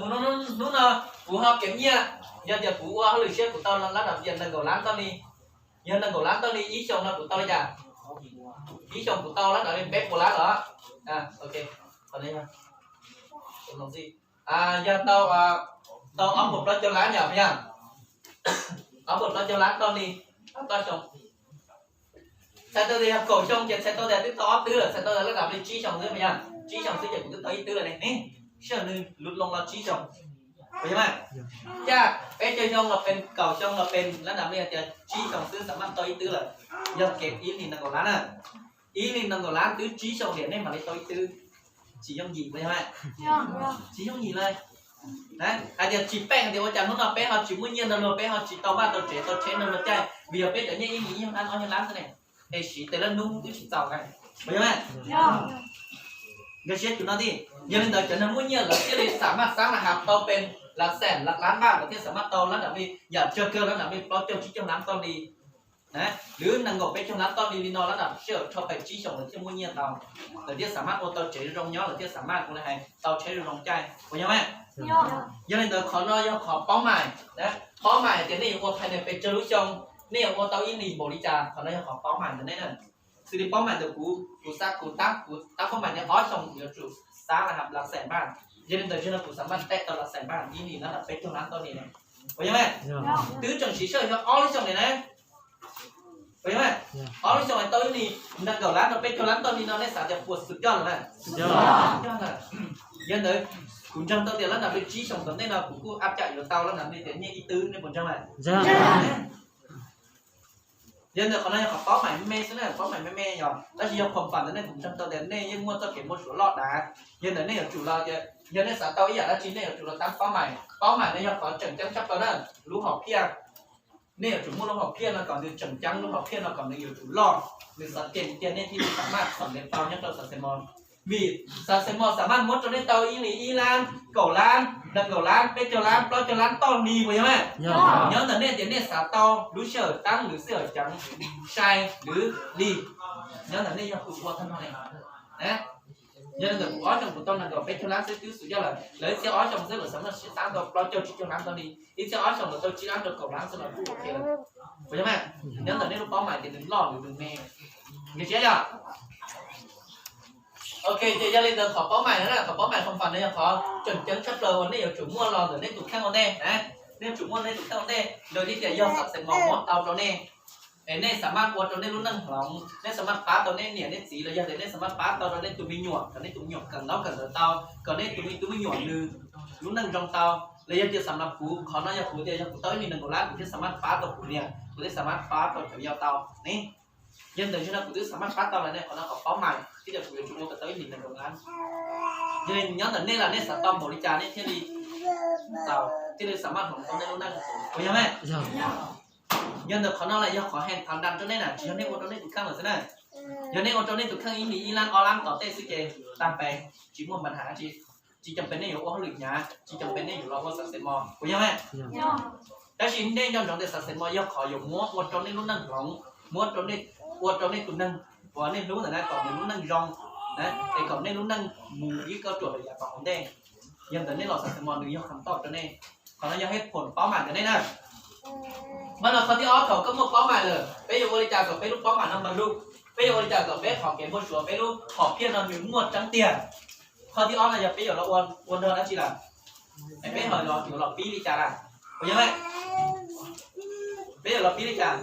hnub no kuv ho kev nyiaj, yog tias kuv ua hauj lwm siab kuv tau lab nram li tias nees nkaum lab toj li, yog nees nkaum lab toj li ib xyoos no kuv tau li cas? Ib xyoos kuv tau lab nram li peb puas lab los? Yog tau, tau ob puas plaub caug lab yog puas yog? Ob puas plaub caug lab toj li, toj xyoo. Txhais tau tias yog kaum xyoo ces txhais tau tias twb tau ob twb lawm, txhais tau tias lab nram li tsib xyoos xwb puas yog? Tsib xyoos xwb ces kuv twb tau ib twb lawm ne. Sij hawm nws lub loo los tsib xyoos, puas yog mas? Yog peb caug xyoo los pes, kaum xyoo los pes, lab nram li tias tsib xyoos xwb xam maj tau ib twb lawm. Yog kev ib li nees nkaum lab na, ib li nees nkaum lab twb tsib xyoos tiam nej mam li tau ib twb. Tsis yooj yim puas yog mas? Tsis yooj yim li. Hais tias tsis peem tias ua cas hnub no peb ho tsis muaj nyiaj nrog luag, peb ho tsis tau vaj tau tsev tau tsheb nrog luag caij vim yog peb cov nyiaj ib li ib yog lab ob yog lab xwb ne, es siv tes lab hnub twb tsis txaus na, puas yog mas? Nkag siab tsum no tiag. Yog li ntawd cov neeg muaj nyiaj lawv thiaj li xam maj xab las has tau pes las xees las lab npaj, lawv thiaj xam maj tau lab nram li yam tsawg kawg lab nram li plaub caug tsib caug lab toj li, lwm nees nkaum peb caug lab toj li li no lab nram sij hawm rho pes tsib xyoos lawv thiaj muaj nyiaj tau, lawv thiaj xam maj ua tau tsev zoo zoo nyob, lawv thiaj xam maj ua li hais tau tsheb zoo zoo caij, puas yog mas? Yog li ntawd qhov no yog qhov paub mais, paub mais tias nej yuav ua phais nias pes tsawg lub xyoo, nej yuav ua tau ib li npaum li cas, qhov no yog qhov paub mais ntawm nej na. Xws li paub mais ntawm kuv, kuv xav kuv tab, kuv tab paub mais tias ob xyoos kuv yuav tsum xab las has las xees npaj, yog li ntawd tsis no kuv xam maj tau las xees npaj ib li lab nram peb caug lab toj li ne, puas yog mas? Twb tseem siv sij hawm yog ob lub xyoo li na, puas yog mas? Ob lub xyoo tau ib li nees nkaum lab rau peb caug lab toj li no nej xav tias puas xus coj lawm na? Yog ntawd kuv ntseeg tau tias lab nram li tsib xyoos tom ntej no kuv kuj ab cam yuav tau lab nram li tias nyiaj ib twb, nej puas ntseeg mas? Yog ntawd qhov no yog qhov paub mais me me xwb na, paub mais me me yog, tab sis yog khoom fam ntawd nej kuv ntseeg tau tias nej yeej muaj txoj kev muaj suav loj dav. Yog ntawd nej yuav tsum los tias yog nej xav tau ib yam dab tsi nej yuav tsum los tab paub mais, paub mais no yog qhov tseem ceeb tshaj plaws na, lub hom phiaj. Nej yuav tsum muaj lub hom phiaj no kom nws tseem ceeb, lub hom phiaj no kom nws yuav tsum loj, nws xav ces tias nej thiaj li xam maj xam ntev tau nyob rau xav xees mos. Vim xav xees mos xam maj muab rau nej tau ib li ib lab, kaum lab, nees nkaum lab, peb caug lab, plaub caug lab toj li puas yog mas? Nyob ntawm nej tias nej xav tau lub sij hawm tab lwm sij hawm ceev sai lwm li, nyob ntawm nej yog tus ua tag nrho ne. Yog li ntawd kuv ob xyoos kuv tau nees nkaum peb caug lab xwb twb xus coj lawm, lawv ib txhiab ob xyoos xwb lawv xam maj siv tab tau plaub caug tsib caug lab toj li, ib txhiab ob xyoos lawv tau tsib lab rau kaum lab xwb los kuj ok lawm. Puas yog mas? Nyob ntawm nej lub paub mais tias nws loj lwm nws me. Nkag siab yog? Ok, ces yog li ntawd qhov paub mais na, qhov paub mais khoom fam no yog qhov tseem ceeb tshaj plaws uas nej yuav tsum muaj los ntawm nej tus kheej ua ntej na. Nej yuav tsum muaj nej tus kheej ua ntej, raws li tias yog xav xees mos muab tau rau nej, es nej xam maj ua rau nej lub neej hloov, nej xam maj pab tau nej niam nej txiv los yog tias nej xam maj pab tau rau nej tus me nyuam kom nej tus me nyuam kawm ntaub kawm ntawv tau, kom nej tus me tub me nyuam nws lub neej zoo tau, los yog tias xam maj kuv, qhov no yog kuv tias yog kuv tau ib li nees nkaum lab kuv thiaj xam maj pab tau kuv niam, kuv thiaj xam maj pab tau cov yau tau ne. Yog ntawm no kuv twb xav maj pab tau lawm ne, qhov no qhov paub mas twb yog kuv yuav tsum ua kom tau ib lim nees nkaum lab. Yog li nyob ntawm nej los nej xav tau npaum li cas nej thiaj li tau, thiaj li xav maj hloov tau nej lub neej, puas yog mas? Yog ntawm qhov no los yog qhov heev thov nram rau nej na, tsis yog nej ua rau nej tus kheej lawm xwb na. Yog nej ua rau nej tus kheej ib hlis ib lab ob lab tom tej xwb ces tag pes, tsis muaj npa nham tsi, tsis cam pes nej yuav ua hauj lwm hnyav, tsis cam pes nej yuav los ua xav xev mos, puas yog mas? Tab sis nej nco ntsoov tias xav xev mos yog qhov yuav muab ua rau nej lub neej hloov, muab, ua rau nej tus neeg uas nej hlub ntawm na kom nws lub neej zoo, es kom nej lub neej mus ib kauj ruam lawm yav tom hauv ntej. Yog ntawm nej los xav xev mos nws yog kham toj rau nej. Qhov no yog hej phoom paub mam ntawm nej na. Mas no qhov thib ob, thaum koj muaj paub mam lawm peb yuav ua li cas kom peb lub paub mam no mas lub, peb yuav ua li cas kom peb qhov kev npau suav peb lub hom phiaj no nws muaj tseeb tiag. Qhov thib ob no yog peb yuav los ua nrog dab tsi lawm? Es peb ho los yuav los pib li cas lawm? Puas yog mas? Peb yuav los pib li cas?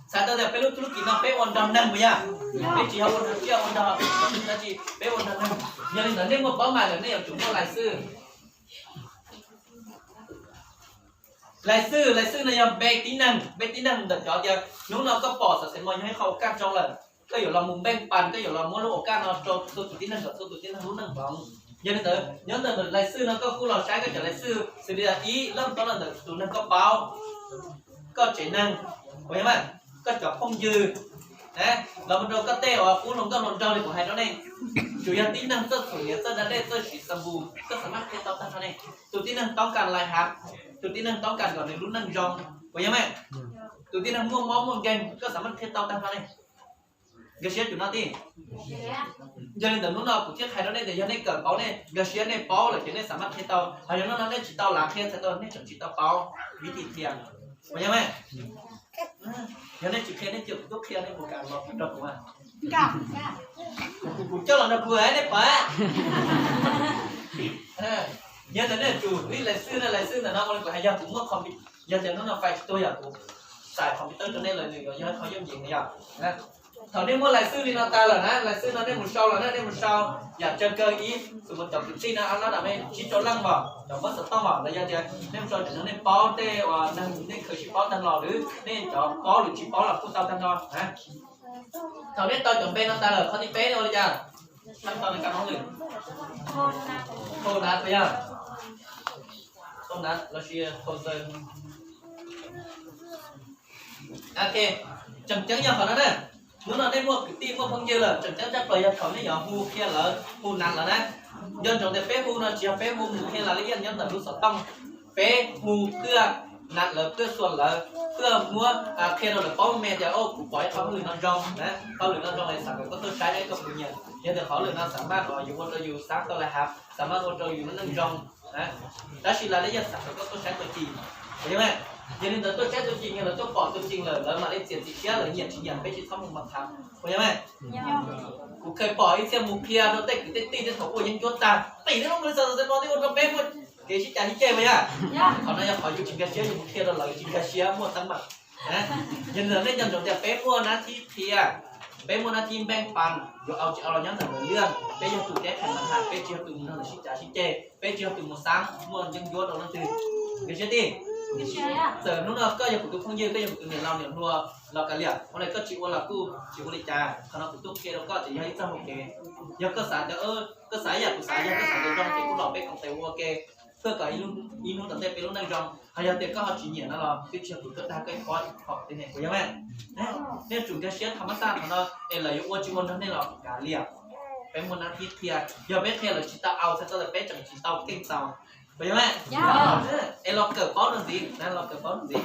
Txhais tau tias peb lub tub lub kis no peb ua nrog neeg puas yog? Peb tsis yog ua nrog tsiaj ua nrog dab tsi, peb ua nrog neeg. Yog li ntawd nej muaj paub mam lawm nej yuav tsum muaj lais xwj. Lais xwj, lais xwj no yog npe tib neeg, npe tib neeg ntawm cov tias hnub no koj pom xav xev mos yog ib qho ua kaj zoo lawm, koj yuav los mus npeej pas, koj yuav los muab lub ua kaj no rau tus tib neeg kom tus tib neeg lub neej hloov. Yog li ntawd nyob ntawm lais xwj no koj kuj los saib koj cov lais xwj xws li ib, leej twg los ntawm tus neeg koj paub, koj tsev neeg, puas yog mas, koj cov phooj ywg, los mus rau koj tej uas pub hluas nkauj hluas nraug li kuv hais rau nej. Tsuas yog tib neeg txawj txhuam niam txawj da dej txawj siv xampoo koj xav maj qhia tau tag nrho ne. Tus tib neeg toob kas lais hav, tus tib neeg toob kas kom nws lub neej zoo, puas yog mas? Tus tib neeg muaj mob muaj nkeeg koj xav maj qhia tau tag nrho ne. Nkag siab tus no tij. Yog li ntawd hnub no kuv thiaj hais rau nej tias yog nej kawm paub nej nkag siab nej paub lawm ces nej xav maj qhia tau, ho yog hnub no nej tsis tau lav qhia txhais tau nej tseem tsis tau paub vib thim thiam, puas yog mas? Yog nej tsis qhia nej cia kuv tub qhia nej puas kam los rau kuv? Kuv coj los nrog kuv nej pom. Yog ntawd nej tsum li lais xwj na, lais xwj ntawm no ua li kuv hais yog kuv muaj, yog tias hnub no fais tsis tuag yog kuv xais computer rau nej lawm nws yog qhov yooj yim yog. Thaum nej muaj lais xwj li no tas lawm na, lais xwj no nej mus sau lawm na, nej mus sau yam tsawg kawg ib xus mus cov kwv tij no ab lab dam me tsib rau leej mas cov muab xov tooj mas los yog tias nej mus sau tseem no nej paub tej uas neeg nej khaws tsis paub tag los lawm, nej cov paub lawm tsis paub los kuj tau tag nrho. Thaum nej tau cov npe no tas lawm qhov thib peb nej ua li cas? Khab tau nws kab hoob lwm, thau nav puas yog? Thau nav los sis thau xaws. Ok, tseem ceeb yog qhov no na. Hnub no nej muaj kwv tij muaj phooj ywg lawm, tseem ceeb tshaj plaws yog thaum nej yuav hu qhia lawv, hu nav lawv na. Nco ntsoov tias peb hu no tsis yog peb hu mus qhia lawv li ib yam nyob ntawm lub xov tooj. Peb hu pliag nav lawv, pliag xuas lawv, pliag muab qhia rau lawv paub me tias, o, kuv pom ib qho hauj lwm no zoo, qhov hauj lwm no zoo es xav kom koj tuaj saib, koj puas nyiam? Yog tias qhov hauj lwm no xav maj los yuav ua rau yus xav tau lais hav, xav maj ua rau yus lub neej zoo, tab sis lawv li yog xav kom koj tuaj saib tus cim, puas yog mas? Yog li ntawd tuaj saib tus cim, yog lawv tuaj pom tus cim lawm lawv mam li txiav txim siab, lawv nyiam tsis nyiam peb tsis txhob mus mas tham, puas yog mas? Kuv kheev pom ib txhia mus qhia rau tej kwv tej tij tej thaum ua yeeb ncuab tag, tim tej lub mus li xav xav xav no twb ua rau peb muaj kev sib cav sib ceg puas yog? Qhov no yog qhov yus tsis nkag siab yus mus qhia rau lawv tsis nkag siab muaj teeb meem. Yog li ntawd nej nco ntsoov tias peb muaj nab thib qhia, peb muaj nab thib npeej pas, yuav au tsis au los nyob ntawm lawv liaj, peb yog tus teb qhees mas hais, peb tsis yog tus mus nrog lawv sib cav sib ceg, peb tsis yog tus mus xav muaj yeeb ncuab rau leej twg. Nkag siab tij. Txawm hnub no koj yog kuv tus phooj ywg, koj yog kuv tus niam laus niam hluas los kav liam, ua li koj tsis ua los kuj tsis ua li cas, qhov no kuv tuaj qhia rau koj tias yog ib txoj hau kev. Yog koj xav tias, koj xav ib yam kuv xav, yog koj xav tias zoo ces kuj los peb koom tes ua ke, koj kom ib hnub tom ntej peb lub neej zoo. Ho yog tias koj ho tsis nyiam no los twb tsis yog kuv tuaj dag koj ib pob ib qho tiag ne, puas yog mas? Nej yuav tsum nkag siab tham mab xaj qhov no, es lawv yuav ua tsis ua nrog nej los kav liam. Peb muaj nab thib qhia, yog peb qhia lawv tsis tau au txhais tau tias peb tseem tsis tau keej txaus, puas yog mas? Es los kawm paub rau ntxiv, los kawm paub rau ntxiv.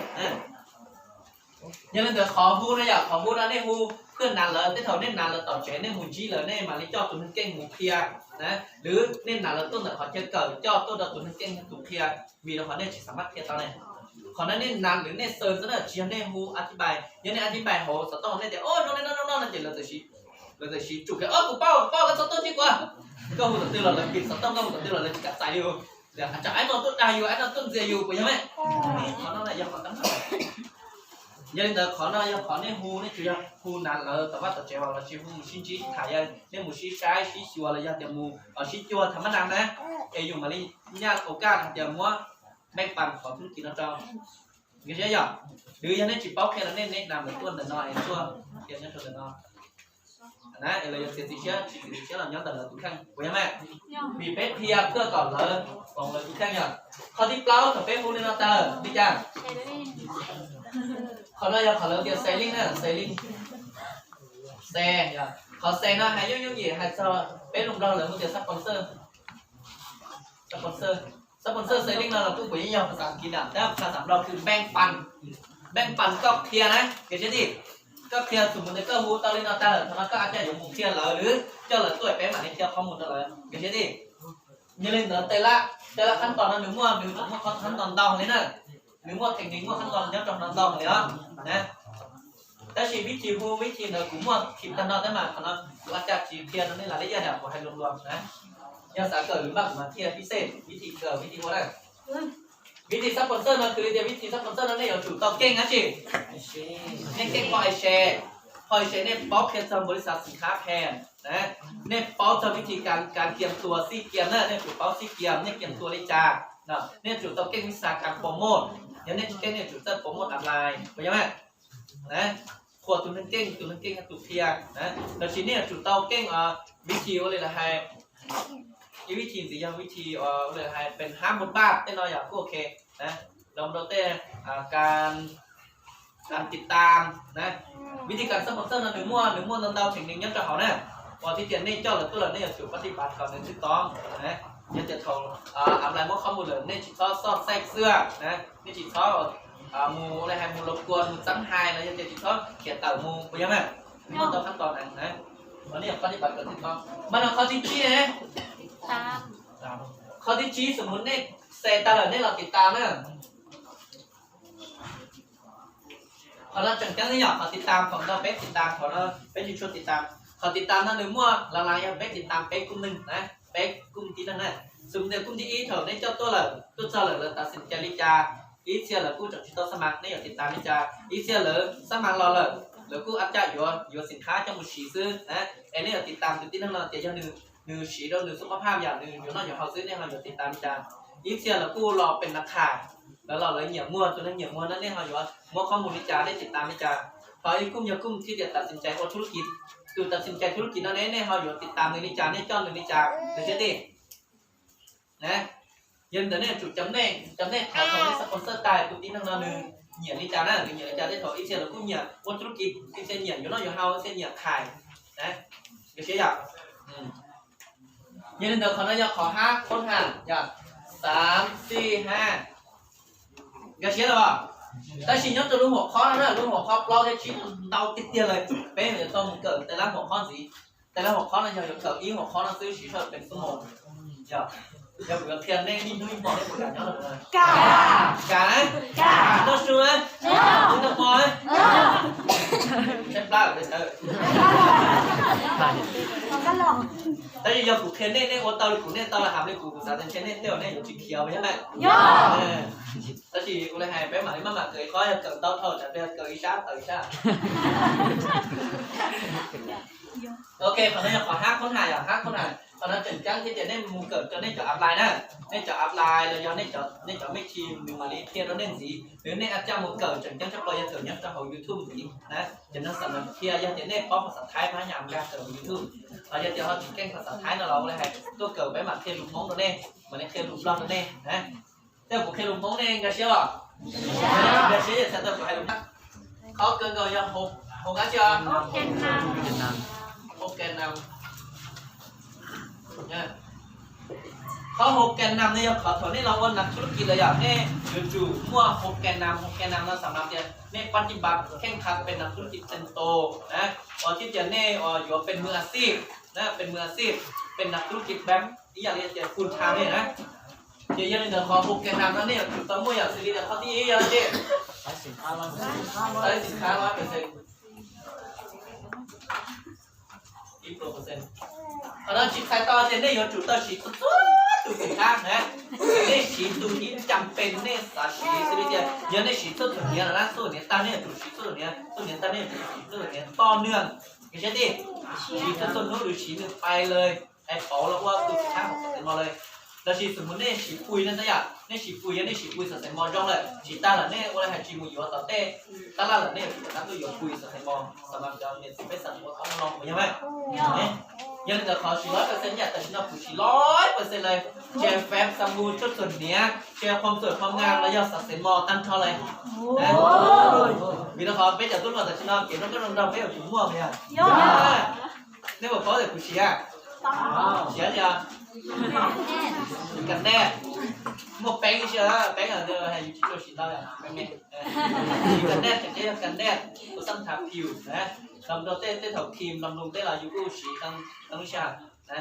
Yog li ntawd qhov hu no yom, qhov hu no nej hu pliag nav lawv, tej thaum nej nav lawv tom tsev nej mus ntsib lawv nej mam li coj tus neeg keej mus qhia, lwm nej nav lawv tuaj ntawm qhov chaw kawm coj tuaj rau tus neeg keej tus qhia, vim rau qhov nej tsis xav maj qhia tau ne. Qhov no nej nav lwm nej xaws xwb na, tsis yog nej hu a thib npais, yog nej a thib npais hauv xov tooj nej tias, o, no no no no no ces lawv txawm siv tsum kiag, o, kuv paub, kuv paub, koj txhob tuaj ntsib kuv. Koj hu tom twg los lawv pim xov tooj, koj hu tom twg los lawv tsis kam txais li. Tsam aib no tuaj dag yus, aib no tuaj ntxias yus, puas yog mas? Qhov no yog qhov teeb meem. Yog li ntawd qhov no yog qhov nej hu, nej tsuas yog hu nav lawv tom vaj tom tsev los tsis hu mus sib ntsib sib tham, yog nej mus sib saib sib xyuas los yog tias mus sib cuag tham mab nas na, es yus mam li nyaj au kaj hais tias muab npeej pas qhov thub kis no rau. Nkag siab yom? Twb yog nej tsis paub qhia los nej, nej nam lawv tuaj ntawm no es tuaj qhia nyob rau ntawm no na, es lawv yuav txiav txim siab tsis txiav txim siab los nyob ntawm lawv tus kheej, puas yog mas? Vim peb qhia kawg kom lawv foom lawv tus kheej yom. Qhov thib plaub thaum peb hu li no tag lawm li cas? Qhov no yog qhov lawv tias sales link na, sales link. Sales, qhov sales no hais yooj yooj yim hais txog peb lus Nplog lawv hu tias sponsor. Sponsor, sponsor sales link no los kuj puas yeej yog phas xas Askiv na, tab phas xas Nplog kwv npeej pas, npeej pas koj qhia na, nkag siab tij. Koj qhia txug mus ntawd koj hu tau li no tag lawm, thaum no koj a caj yuav mus qhia lawv lwm coj lawv tuaj peb mam li qhia qhov mus rau lawv, nkag siab tij. Yog li ntawd tej lab, tej lab khab tos no nws muaj, nws muaj qhov khab tos ntau li na, nws muaj theem nws muaj khab tos nyob rau no ntau li os. Tab sis vib thib hu vib thib ntawd kuv muaj thim tag no tab mas qhov no kuv a caj tsis qhia rau nej lam li yaj dam kuv hais luag luag na. Yog xav kawm lwm npaj kuv mam qhia pib xej vib thib kawm vib thib hu na. Vib thib sponsor no kwv li tias vib thib sponsor no nej yuav tsum tau keej dab tsi? Nej keej phoj ais se, phoj ais se nej paub qhia txog npaum li xav xim khab phem na, nej paub txog vib thib kav kiam tuas xij kiam na, nej tsum paub xij kiam nej kiam tuas li cas. Nej tsum tau keej vib xav kav pom moj, yog nej tsis keej nej tsum txawj pom moj online, puas yog mas? Qhuas tus neeg keej, tus neeg keej yog tus qhia. Los sis nej yuav tsum tau keej vib thib ua li lawv hais, ib vib thib ntxiv yog vib thib ua li lawv hais pes hab npua npaj tej no yog kuj ok. Los rau tej kas tiv tam na, vib thib kas xab pos txawj no nws muaj, nws muaj ntau ntau theem neeg nyob rau hauv na. Uas tib tias nej coj lawv tuaj lawm nej yuav tsum pab tij pab kom nws twb tod. Yog tias thaum av lais muab qhov mus lawm nej tsis txhob xoj xaij xwb na, nej tsis txhob mus li hais mus los kua mus txeeb hais los yog tias tsis txhob khiav tawm mus puas yog mas? Nws muaj ntau khab tos na. Uas nej yuav pab tij pab kom twb tod. Mas no qhov thib tsib ne, qhov thib tsib xws mus nej xes tag lawm nej los tiv tam na. Qhov no tseem ceeb yog qhov tiv tam, thaum ntau peb tiv tam, thaum no peb tsis tshua tiv tam. Qhov tiv tam no nws muaj lav lav yog peb tiv tam peb kuj neeg na, peb kuj tib neeg na. Xws mus tias kuj tib ib thaum nej coj tuaj lawm, tuaj txog lawm lawv tas xim cai li cas, ib txhia lawv kuj tseem tsis tau xab mas nej yuav tiv tam li cas, ib txhia lawv xab mas los lawm lawv kuj a caj yuav yuav xim khab coj mus siv xwb na. Es nej yuav tiv tam tus tib neeg no tias yog nws siv rau nws xub qab phaj yam nws yuav noj yuav haus xwb nej ho yuav tiv tam li cas. Ib txhia lawv kuj los pes nas khais, lawv los lawv nyiam muag, tus neeg nyiam muag no nej ho yuav muab qhov mus li cas, nej tiv tam li cas. Ho ib kuj yog kuj tib tias tas xim cai ua thu lub kis, tus tas xim cai thu lub kis no ne nej ho yuav tiv tam nws li cas, nej coj nws li cas, nws thiaj tij. Yog li ntawd nej yuav tsum cov nej, cov nej qhov thaum nej xab pos txawj tag tus tib neeg no nws nyiam li cas na, nws nyiam li cas tej thaum ib txhia lawv kuj nyiam ua thu lub kis, ib txhia nyiam yuav noj yuav haus, ib txhia nyiam khais. Nkag siab yom? Yog li ntawd qhov no yog qhov hab khob haj yom, xav xij haj. Nkag siab los? Tab sis nyob rau lub huam qhob no na, lub huam qhob plaub thiab tsib ntau tiag tiag lawm, peb yuav tau mus kawm tej lab huam qhob ntxiv. Tej lab huam qhob no yog yuav kawm ib huam qhob no xwb siv sawv pees xub mus. Yog, yog kuv yuav qhia nej ib hnub ib hmo nej puas kam nyob rau kuv? Kam. Kam na? Kam. Noj su na? Noj. Noj mov na? Saib plab tawv. Tab sis yog kuv qhia nej, nej ua tau li kuv, nej tau li ham li kuv, kuv xav tias ntshe nej tej zaum nej yuav tsis khiav yog na. Tab sis ua li hais peb mam li maj mam kawm ib qhob, yog kawm ntau dhau tsam pliag kawm ib sab tawm ib sab. Ok, qhov no yog qhov hab khob haj yom, hab khob haj. Qhov no tseem ceeb thiab tias nej mus kawm rau nej cov upline na, nej cov upline los yog nej cov mej chim nws mam li qhia rau nej ntxiv, nws nej a caj mus kawm tseem ceeb tshaj plaws yog kawm nyob rau hauv YouTube ntxiv na. Ces no xam mas qhia yog tias nej paub phas xas Thaib mas yam nkag kawm hauv YouTube. Ho yog tias ho tsis keej phas xas Thaib no los ua li hais tuaj kawm peb mam qhia lus Hmoob rau nej, mam li qhia lus Nplog rau nej na. Tej kuv qhia lus Hmoob nej nkag siab los? Nkag siab ces txhais tau kuv hais lus Hmoob. Qhov kawg nkaus yog hauv dab tsi os? Hauv ke nam. Qhov hauv ke nam no yog qhov thaum nej los ua nam thu lub kis lawm yom, nej yuav tsum muaj hauv ke nam. Hauv ke nam no xam mas tias nej pab tij pab kheej qha pes nam thu lub kis tes tos na, uas tib tias nej yuav pes mws a xij na, pes mws a xij, pes nam thu lub kis pab ib yam li tias full time nej na. Ces yog li ntawd qhov hauv ke nam no nej yuav tsum tau muaj yam xws li tias qhov thib ib yog tias txais xim khab los pes xees. Qhov no tsis txhais tau tias nej yuav tsum tau siv txhua txhua tus xim khab na. Nej siv tus ib cam pes nej xav siv xws li tias yog nej siv txhua tus niam los na, txhua tus niam tag nej yuav tsum siv txhua tus niam, txhua tus niam tag nej yuav tsum siv txhua tus niam toj nws. Nkag siab tij, siv txhua txhua hnub lwm siv nws pais lawm, es pauv los ua tus xim khab hauv xov tooj no lawm. Los sis xws mus nej siv pui ne, yog nej siv pui, yog nej siv pui xav xav mos zoo lawm, siv tag lawm nej ua li hais tsis mus yuav tom tej tab laj lawm, nej yuav tsum rov qab tuaj yuav pui xav xav mos, xav mas cov niam txiv peb xav ua tau loo puas yog mas? Yog li ntawd qhov siv lawm pes xees yam tam sim no kuv siv lawm pes xees lawm, ces fab xav mus cuaj txuam hniav, ces qhov txuam qhov nga los yog xav xav mos tag nrho lawm. Vim rau qhov peb cov tub hluas tam sim no kev zoo nkauj zoo nraug peb yuav tsum muaj puas yog? Nej puas paub tias kuv siv, siv li os, kas dej, muaj peeb ib si, peeb yus tsis tshua siv ntau, siv kas dej, tseem ceeb yog kas dej, tus xab thav pius na, los rau tej tej thaum khi los mloog tej los yus kuj siv qee lub sij hawm na.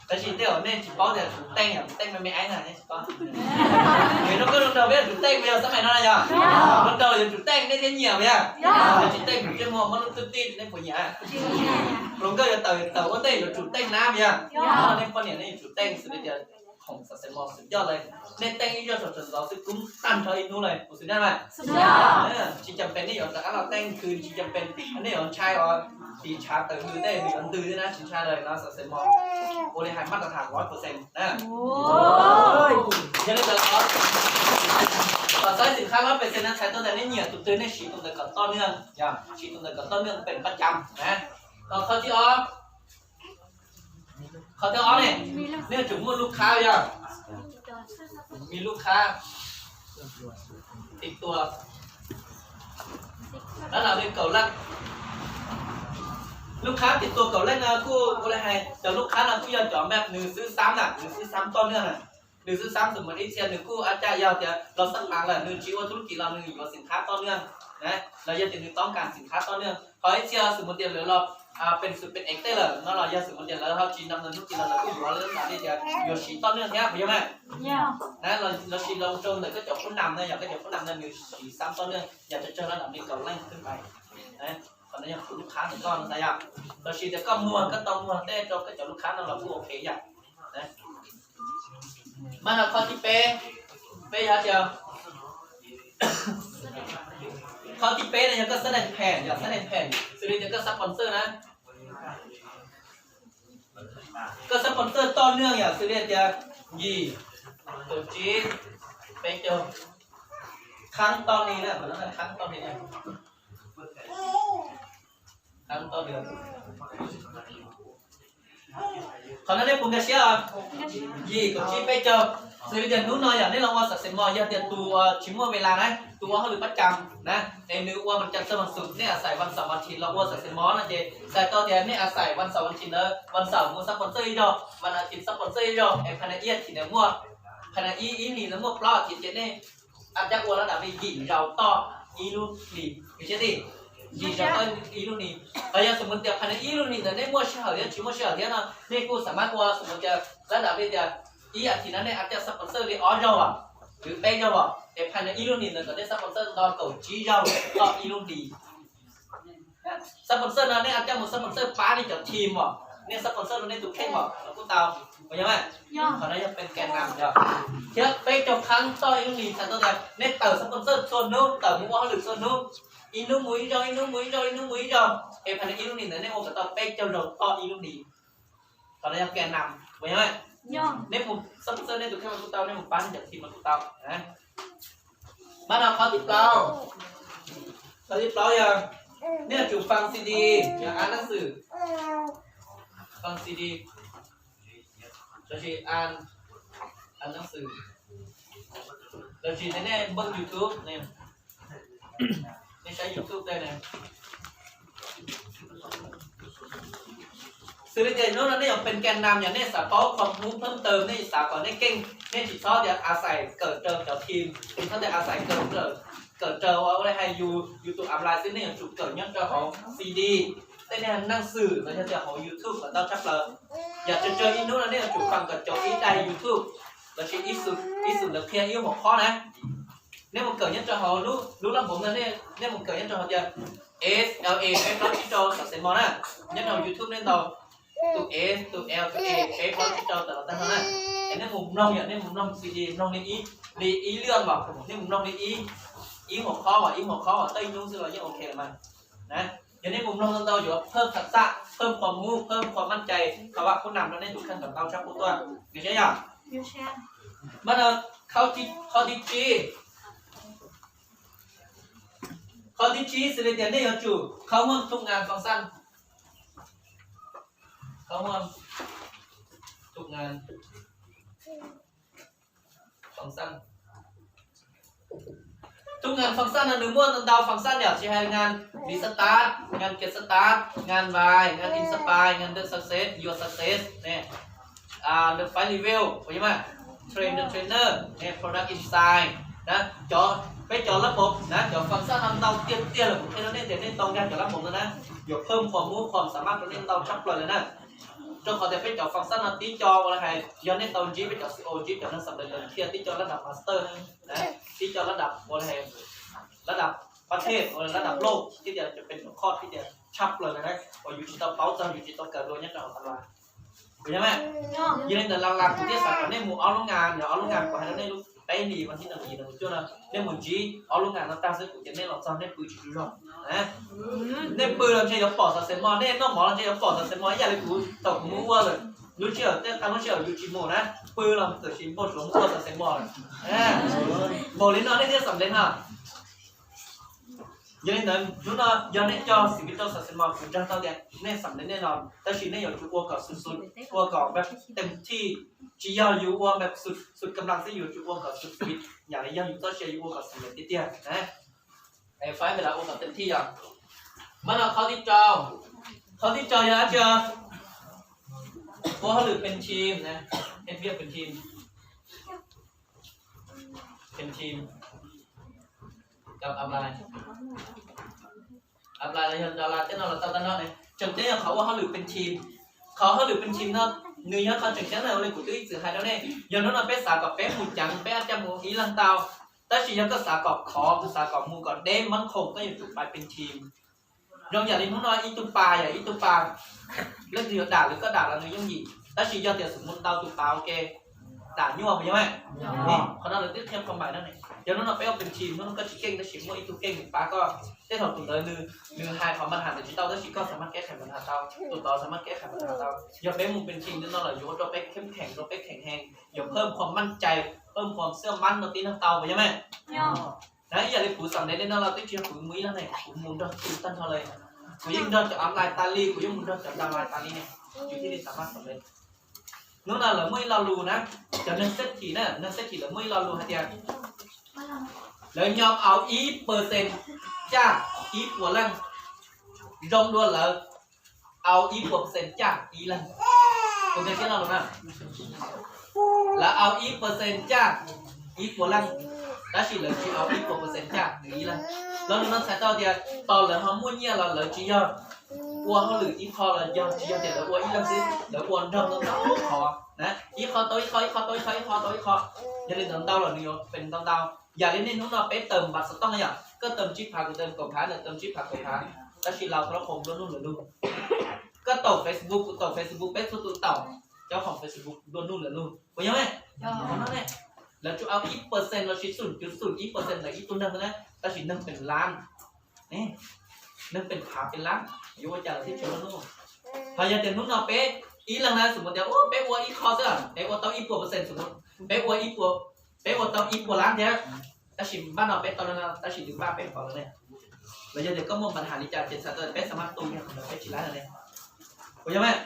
Tab sis tej zaum nej tsis paub tias tus teej yog tus teej me me eib na, nej tsis paub. Kev zoo nkauj zoo nraug peb yog tus teej puas yog xab mais no na yog? Zoo nraug yuav tsum teej nej thiaj nyiam puas yog? Yog tsis teej tus ntsej muag muab lub twb tij nej puas nyiam? Hluas nkauj yuav tawm tawm ua ntej yuav tsum teej nab puas yog? Nej poj niam nej yuav tsum teej xws li tias khoom xav xav mos xwm coj lawm, nej teej ib zaug saum tsawg ntxov xwb kub tag nrho ib hnub lawm, puas xwm daj mas? Tsis cas pes nej yuav rov qab los teej khw, tsis cas pes nej yuav ntshai os, ris tshav tawm hws tej nws yuav ntws thiab na, tsis ntshai lawm no xav xav mos. Ua li hais maj tas tham lawm pes xees na. Yog li ntawd, tom xaib xim khab lawm pes xees na txhais tau tias nej nyiam tus twg nej siv tus ntawd kom toj nws, yog siv tus ntawd kom toj nws pem pab cam na. Qhov thib ob, qhov thib ob ne, nej yuav tsum muaj lub khab yog, me lub khab tim tua, dab lav li kaum leej. Lub khab tim tua kaum leej no kuj ua li hais cov lub khab no kuj yog cov map nws xwb xab na, nws xwb xab toj nws na. Nws xwb xab xwm mus ib txhia nws kuj ab caj yog tias los xab tas lawm nws tsis ua thub kis los nws yuav xim khab toj nws na, los yog tias nws toob kas xim khab toj nws. Ho ib txhia xwm mus tias lawv los pes xwm pes ev tej lawm no los yog xwm mus tias lawv ho tsis nov nws thub kis los lawv kuj yuav li tias yuav siv toj nws thiab puas yog mas? Na, los siv los rau ntawm koj cov phub nam na, yog koj cov phub nam na nws siv xab toj nws yog tsawg tsawg los ntawm li kaum leej xwb pais. Qhov no yog kuv lub khab ntawm koj no tas yom. Los sis tias koj muag koj tau muag tej rau koj cov lub khab no los kuj ok yom. Mas no qhov thib peb, peb yog tias, qhov thib peb no yog koj xab nees phem, yog xab nees phem xws li tias koj xab pos xwj na, koj xab pos xwj toj nws yog xws li tias yim, kaum tsib, peb caug, khab toj nws na, khab toj nws, khab toj nws. Qhov no nej puas nkag siab? Yim, kaum tsib, peb caug. Xws li tias hnub no yog nej los ua xav xav mos yog tias tus tsis muaj ve las na, tus ua hauj lwm pab cam na, es nws ua vas cas txog vas xuv, nej a xais vas xaum vas thiv los ua xav xav mos no ces txhais tau tias nej a xais vas xaum vas thiv ntawd, vas xaum mus xab pos xwj ib zaug, vas thiv xab pos xwj ib zaug, es phaj na ib thiv ntawd muaj, phaj na ib ib hlis ntawd muaj plaub thiv ces nej a cab ua lab dam li yim zaus toj ib lub hlis, yim zaus toj ib lub hlis. Los yog xws mus tias phaj na ib lub hlis ntawd nej muaj sij hawm thiab tsis muaj sij hawm thiab no nej kuj xam mab ua xws mus tias lab dam li tias ib a thiv no nej a cab xab pos xwj li ob zaug as, twb peb zaug as, es phaj na ib lub hlis ntawd kom nej xab pos xwj nto kaum tsib zaug toj ib lub hlis. Xab pos xwj no nej a cab mus xab pos xwj pab nej cov team as, nej xab pos xwj rau nej tus kheej as los kuj tau, puas yog mas? Qhov no yog pes kas nam yog. Thiab peb caug khab toj ib lub hlis txhais tau tias nej tawm xab pos xwj txhua hnub, tawm mus ua hauj lwm txhua hnub, ib hnub mus ib zaug, ib hnub mus ib zaug, ib hnub mus ib zaug, es phaj na ib lub hlis ntawd nej ua kom tau peb caug zaus toj ib lub hlis. Qhov no yog kas nam puas yog mas? Nej mus xab pos xwj nej tus kheej mas kuj tau, nej mus pab nej cov team mas kuj tau. Mas no qhov thib plaub, qhov thib plaub yog nej yuav tsum faj C D, yog a nab xwm, faj C D, lossis a nab xwm, lossis nej npaj YouTube, nej saib YouTube tej ne. Xws li tias hnub no nej yuav pes kas nam, yog nej xav paub qhov hmub phab taw, nej xav kom nej keej, nej tsis txhob tias a xais kawm raws cov team, tsis txhob tias a xais kawm raws ua li hais yus, yus tus a lais xwb, nej yuav tsum kawm nyob rau hauv C D, tej nej nab xwm los yog tias hauv YouTube kom tau tshaj plaws. Yog tsawg tsawg ib hnub no nej yuav tsum faj kaum caum ib daim YouTube, lossis ib xwm ntawd qhia ib huam qhob na. Nej mus kawm nyob rau hauv lub lab npoov ntawd, nej mus kawm nyob rau hauv tias S L A peb plaub tsib rau xav xav mos na, nyob rau YouTube nej ntaus tus S tus L tus A peb plaub tsib rau tawm los tag no na. Es nej mus mloog, yog nej mus mloog C D mloog li ib, li ib lwm as, nej mus mloog li ib, ib huam qhob as, ib huam qhob as, tau ib hnub xwb los yeej ok lawm mas. Yog nej mus mloog ntau yuav phaj kham xaj, phaj qhov hmub, phaj qhov maj cai, qhov vaj khuv nam rau nej tus kheej kom tau tshaj qub tuaj, nkag siab yog? Mas no, qhov thib tsib, qhov thib tsib xws li tias nej yuav tsum khov muaj tus ngas fas xaj, khov muaj tus ngas fas xaj. Tus ngas fas xaj no nws muaj ntau fas xaj yom, tsis hais ngas li start, ngas get start, ngas vai, ngas inspire, ngas the success, your success ne, the five level, train the trainer, product insight na, cov, peb cov lab mov na, cov fas xaj no ntau tiag tiag lawm, kuv qhia rau nej tias nej tau nkag cov lab mov no na, yuav phawj qhuas muab qhuas xam maj rau nej ntau tshaj plaws lawm na. Rau qhov tias peb cov fas xaj no tib co ua li hais yog nej tau ntsib peb cov C E O, ntsib cov neeg xam lej lawv qhia tib co lab dam master na, tib co lab dam ua li hais, lab dam pab thej, lab dam loj, tib co peb cov qhov tib co tshaj plaws lawm na, uas yus tsis tau paub txog, yus tsis tau kawm dua nyob rau hauv tas las. Puas yog mas? Yog li ntawd las las kuv thiaj xav kom nej mus ob lub ngas, yog ob lub ngas kuv hais rau nej lub peb hlis vas thib nees nkaum cuaj no, nej mus ntsib ob lub ngas no tag xwb kuv tias nej los txog nej pw tsis tsaug zog. Nej pw los ntshe yuav pom xov xwm mos, nej noj mov los ntshe yuav pom xov xwm mos ib yam li kuv thaum kuv mus ua lawm. Lub sij hawm tej qee lub sij hawm yus tsis mus na, pw los tam sim npau suav mus ua xov xwm mos lawm. Npaum li no nej thiaj xam lej no. Yog li ntawd hnub no yog nej coj xim pib rau xov xwm mos kuv nrog tau tias nej xam lej nej no, tab sis nej yuav tsum ua kom xwm xwm, ua kom vaj tem thij, tsis yog yus ua vaj xwm kam las xwb, yus tsum ua kom xwm xwm, yam li yog yus txoj sia yus ua kom xam lej tiag tiag. Faib ntawd los ua kom tem thij yom. Mas no qhov thib rau, qhov thib rau yog dab tsi? Ua hauj lwm pes thim, pes thim, pes thim, apply, apply los yog dollar tej no los tau tag nrho ne. Tseem ceeb yog qhov ua hauj lwm pes thim. Qhov hauj lwm pes thim no nws yog qhov tseem ceeb na, ua li kuv twb ib txwm hais rau nej, yog hnub no peb xav kom peb mus ceev peb ab caj mus ib leeg tau, tab sis yog koj xav kom khov, koj xav kom mus kom deb mab khoom koj yuav tsum pais pes thim. Zoo yam li hnub no ib tug pas yom, ib tug pas leej twg yuav dam los koj dam los nws yooj yim, tab sis yog tias xum mus ntau tus pas ua ke dam nyuaj puas yog? Qhov no lawv twb qhia phom mais no ne. Yog hnub no peb ua pes thim, hnub no koj tsis keej tab sis muaj ib tug keej nws pab koj, tej thaum tus ntawd nws hais qhov npa has ntawd tsis tau tab sis koj xav maj keb qhais npa has tau, tus tod xav maj keb qhais npa has tau. Yog peb mus pes thim no los yuav ua rau peb kheem kheem, rau peb kheem heev, yuav phawj qhuas maj cai, phawj qhuas xwb mab no tib neeg tau puas yog mas? Na ib yam li kuv xam lej li no los twb tsis yog kuv mus ib leeg ne, kuv mus nrog tus tag nrho lawm. Kuv yeej nrog cov online tas li, kuv yeej mus nrog cov online tas li ne, kuv thiaj li xav maj xam lej. Hnub no lawv muaj ib lo lus na, cov neeg xeb thim na, neeg xeb thim lawv muaj ib lo lus hais tias lawv nyob au ib percent caj ib puas leej, zoo dua lawv au ib puas percent caj ib leeg. Kuv tias tias lo lus na, lawv au ib percent caj ib puas leej, tab sis lawv tsis au ib puas percent caj nws ib leeg. Lo lus no txhais tau tias tos lawv ho muaj nyiaj los lawv tsis yog ua hauj lwm ib qho los yog tsis yog tias lawv ua ib leeg xwb, lawv ua nrog ntau ntau qhov na, ib qho tau ib qho, ib qho tau ib qho, ib qho tau ib qho. Yog li ntawd ntau los nws yuav pes ntau ntau. Yam li nej hnub no peb tawm npas xov tooj yom, koj tawm tsib phav, kuv tawm kaum phav, lawv tawm tsib phav kaum phav, tab sis laus tau khoom dua nuj lwm lug. Koj taum Facebook, kuv taum Facebook, peb txhua tus taum cov khoom Facebook dua nuj lwm lug, puas yog? Lawv tsuas au ib percent los sis xum cuv xum ib percent ntawm ib tug neeg na, tab sis neeg pes lab, neeg pes phav pes lab, yuav ua cas lawv thiaj tsis dua nuj? Ho yog tias hnub no peb ib leeg na, xum mus tias peb ua ib qho xwb, peb ua tau ib puas percent, xum mus peb ua ib puas, peb ua tau ib puas lab thiab, tab sis npaj no peb tau, tab sis nws npaj peb qhov lawm ne. Los yog tias koj muaj npa has li cas ces txhais tau peb xav maj tu yog qhov ntawd peb tsis lab ne. Puas yog mas?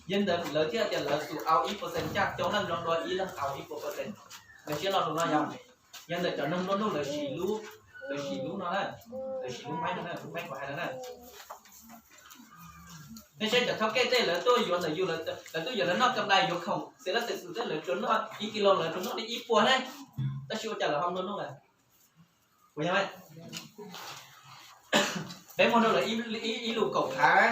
Yog li ntawd lawv thiaj tias lawv xum au ib percent caj, coob leej zoo dua ib leeg au ib puas percent. Lawv siab lo lus no yog, yog ntawm cov neeg nplua nuj lawv siv lub, lawv siv lub no na, lawv siv lub maib no na, lub maib kuv hais no na. Nej saib cov thawj kej tej lawv tuaj yuav ntawm yus, lawv tuaj yuav lawv noj kam dais yuav khoom xev laj xev xwm tej lawv tsuas noj ib kis lus lawv tsuas noj li ib puas ne, tab sis ua cas lawv ho nplua nuj lawm? Puas yog? Peb muag rau lawv ib lus kaum phav,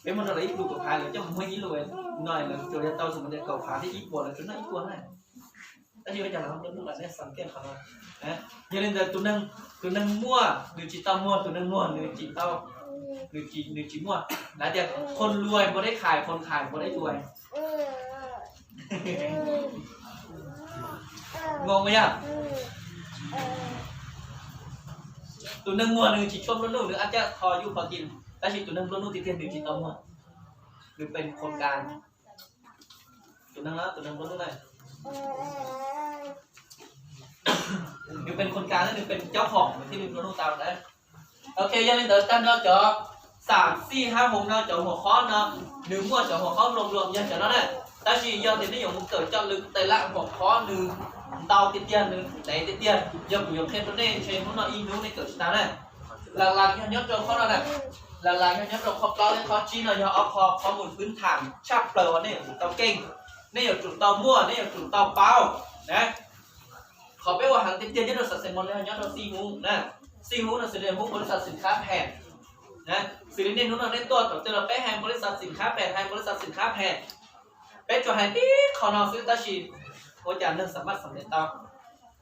peb muag rau lawv ib lus kaum phav, lawv coj mus muag ib lus no lawv tsuas yog tau xum mus tias kaum phav thiab ib puas, lawv tsuas noj ib puas na. Tab sis ua cas lawv ho nplua nuj lawm, nej xav kiag qhov no. Yog li ntawd tus neeg, tus neeg muaj nws tsis tau muag, tus neeg muag nws tsis tau, nws tsis, nws tsis muaj. Lawv tias คนรวยบ่ได้ขาย คนขายบ่ได้รวย. Ngoo yog? Tus neeg muag nws tsis tshua nplua nuj, nws ab caj kho yuj kho tis, tab sis tus neeg nplua nuj tiag tiag nws tsis tau muag, nws pes khos kas. Tus neeg no, tus neeg nplua nuj na, nws pes khon kas na, nws pes cov khoom thiaj li nplua nuj tau na. Ok, yog li ntawd tag nrho cov xam xij hab hoos no, cov huam qhob no, nws muaj cov huam qhob nploos nploos yog cov no na. Tab sis yog tias nej yuav mus kawm coj lwm tes laj huam qhob nws ntau tiag tiag, nws ntev tiag tiag, yog kuv yuav qhia rau nej ntshe hnub no ib hnub nej kawm tsis tag na. Las las yog nyob rau qhov no na, las las yog nyob rau qhov plaub thiab qhov tsib no yog ob qho qhov mus pwv tham tshaj plaws uas nej yuav tsum tau keej, nej yuav tsum tau muaj, nej yuav tsum tau paub na. Qhov peb ua heev tiag tiag nyob rau xam xees mos no yog nyob rau xij hub na. Xij hub no xws li hub npaum li xav xwm khab phem na, xws li niaj hnub no nej tuaj thaum twg los peb hais npaum li xav xwm khab phem, hais npaum li xav xwm khab phem. Peb tsuas hais tib qho no xwb tab sis ua cas neeg xam maj xam ntev tau,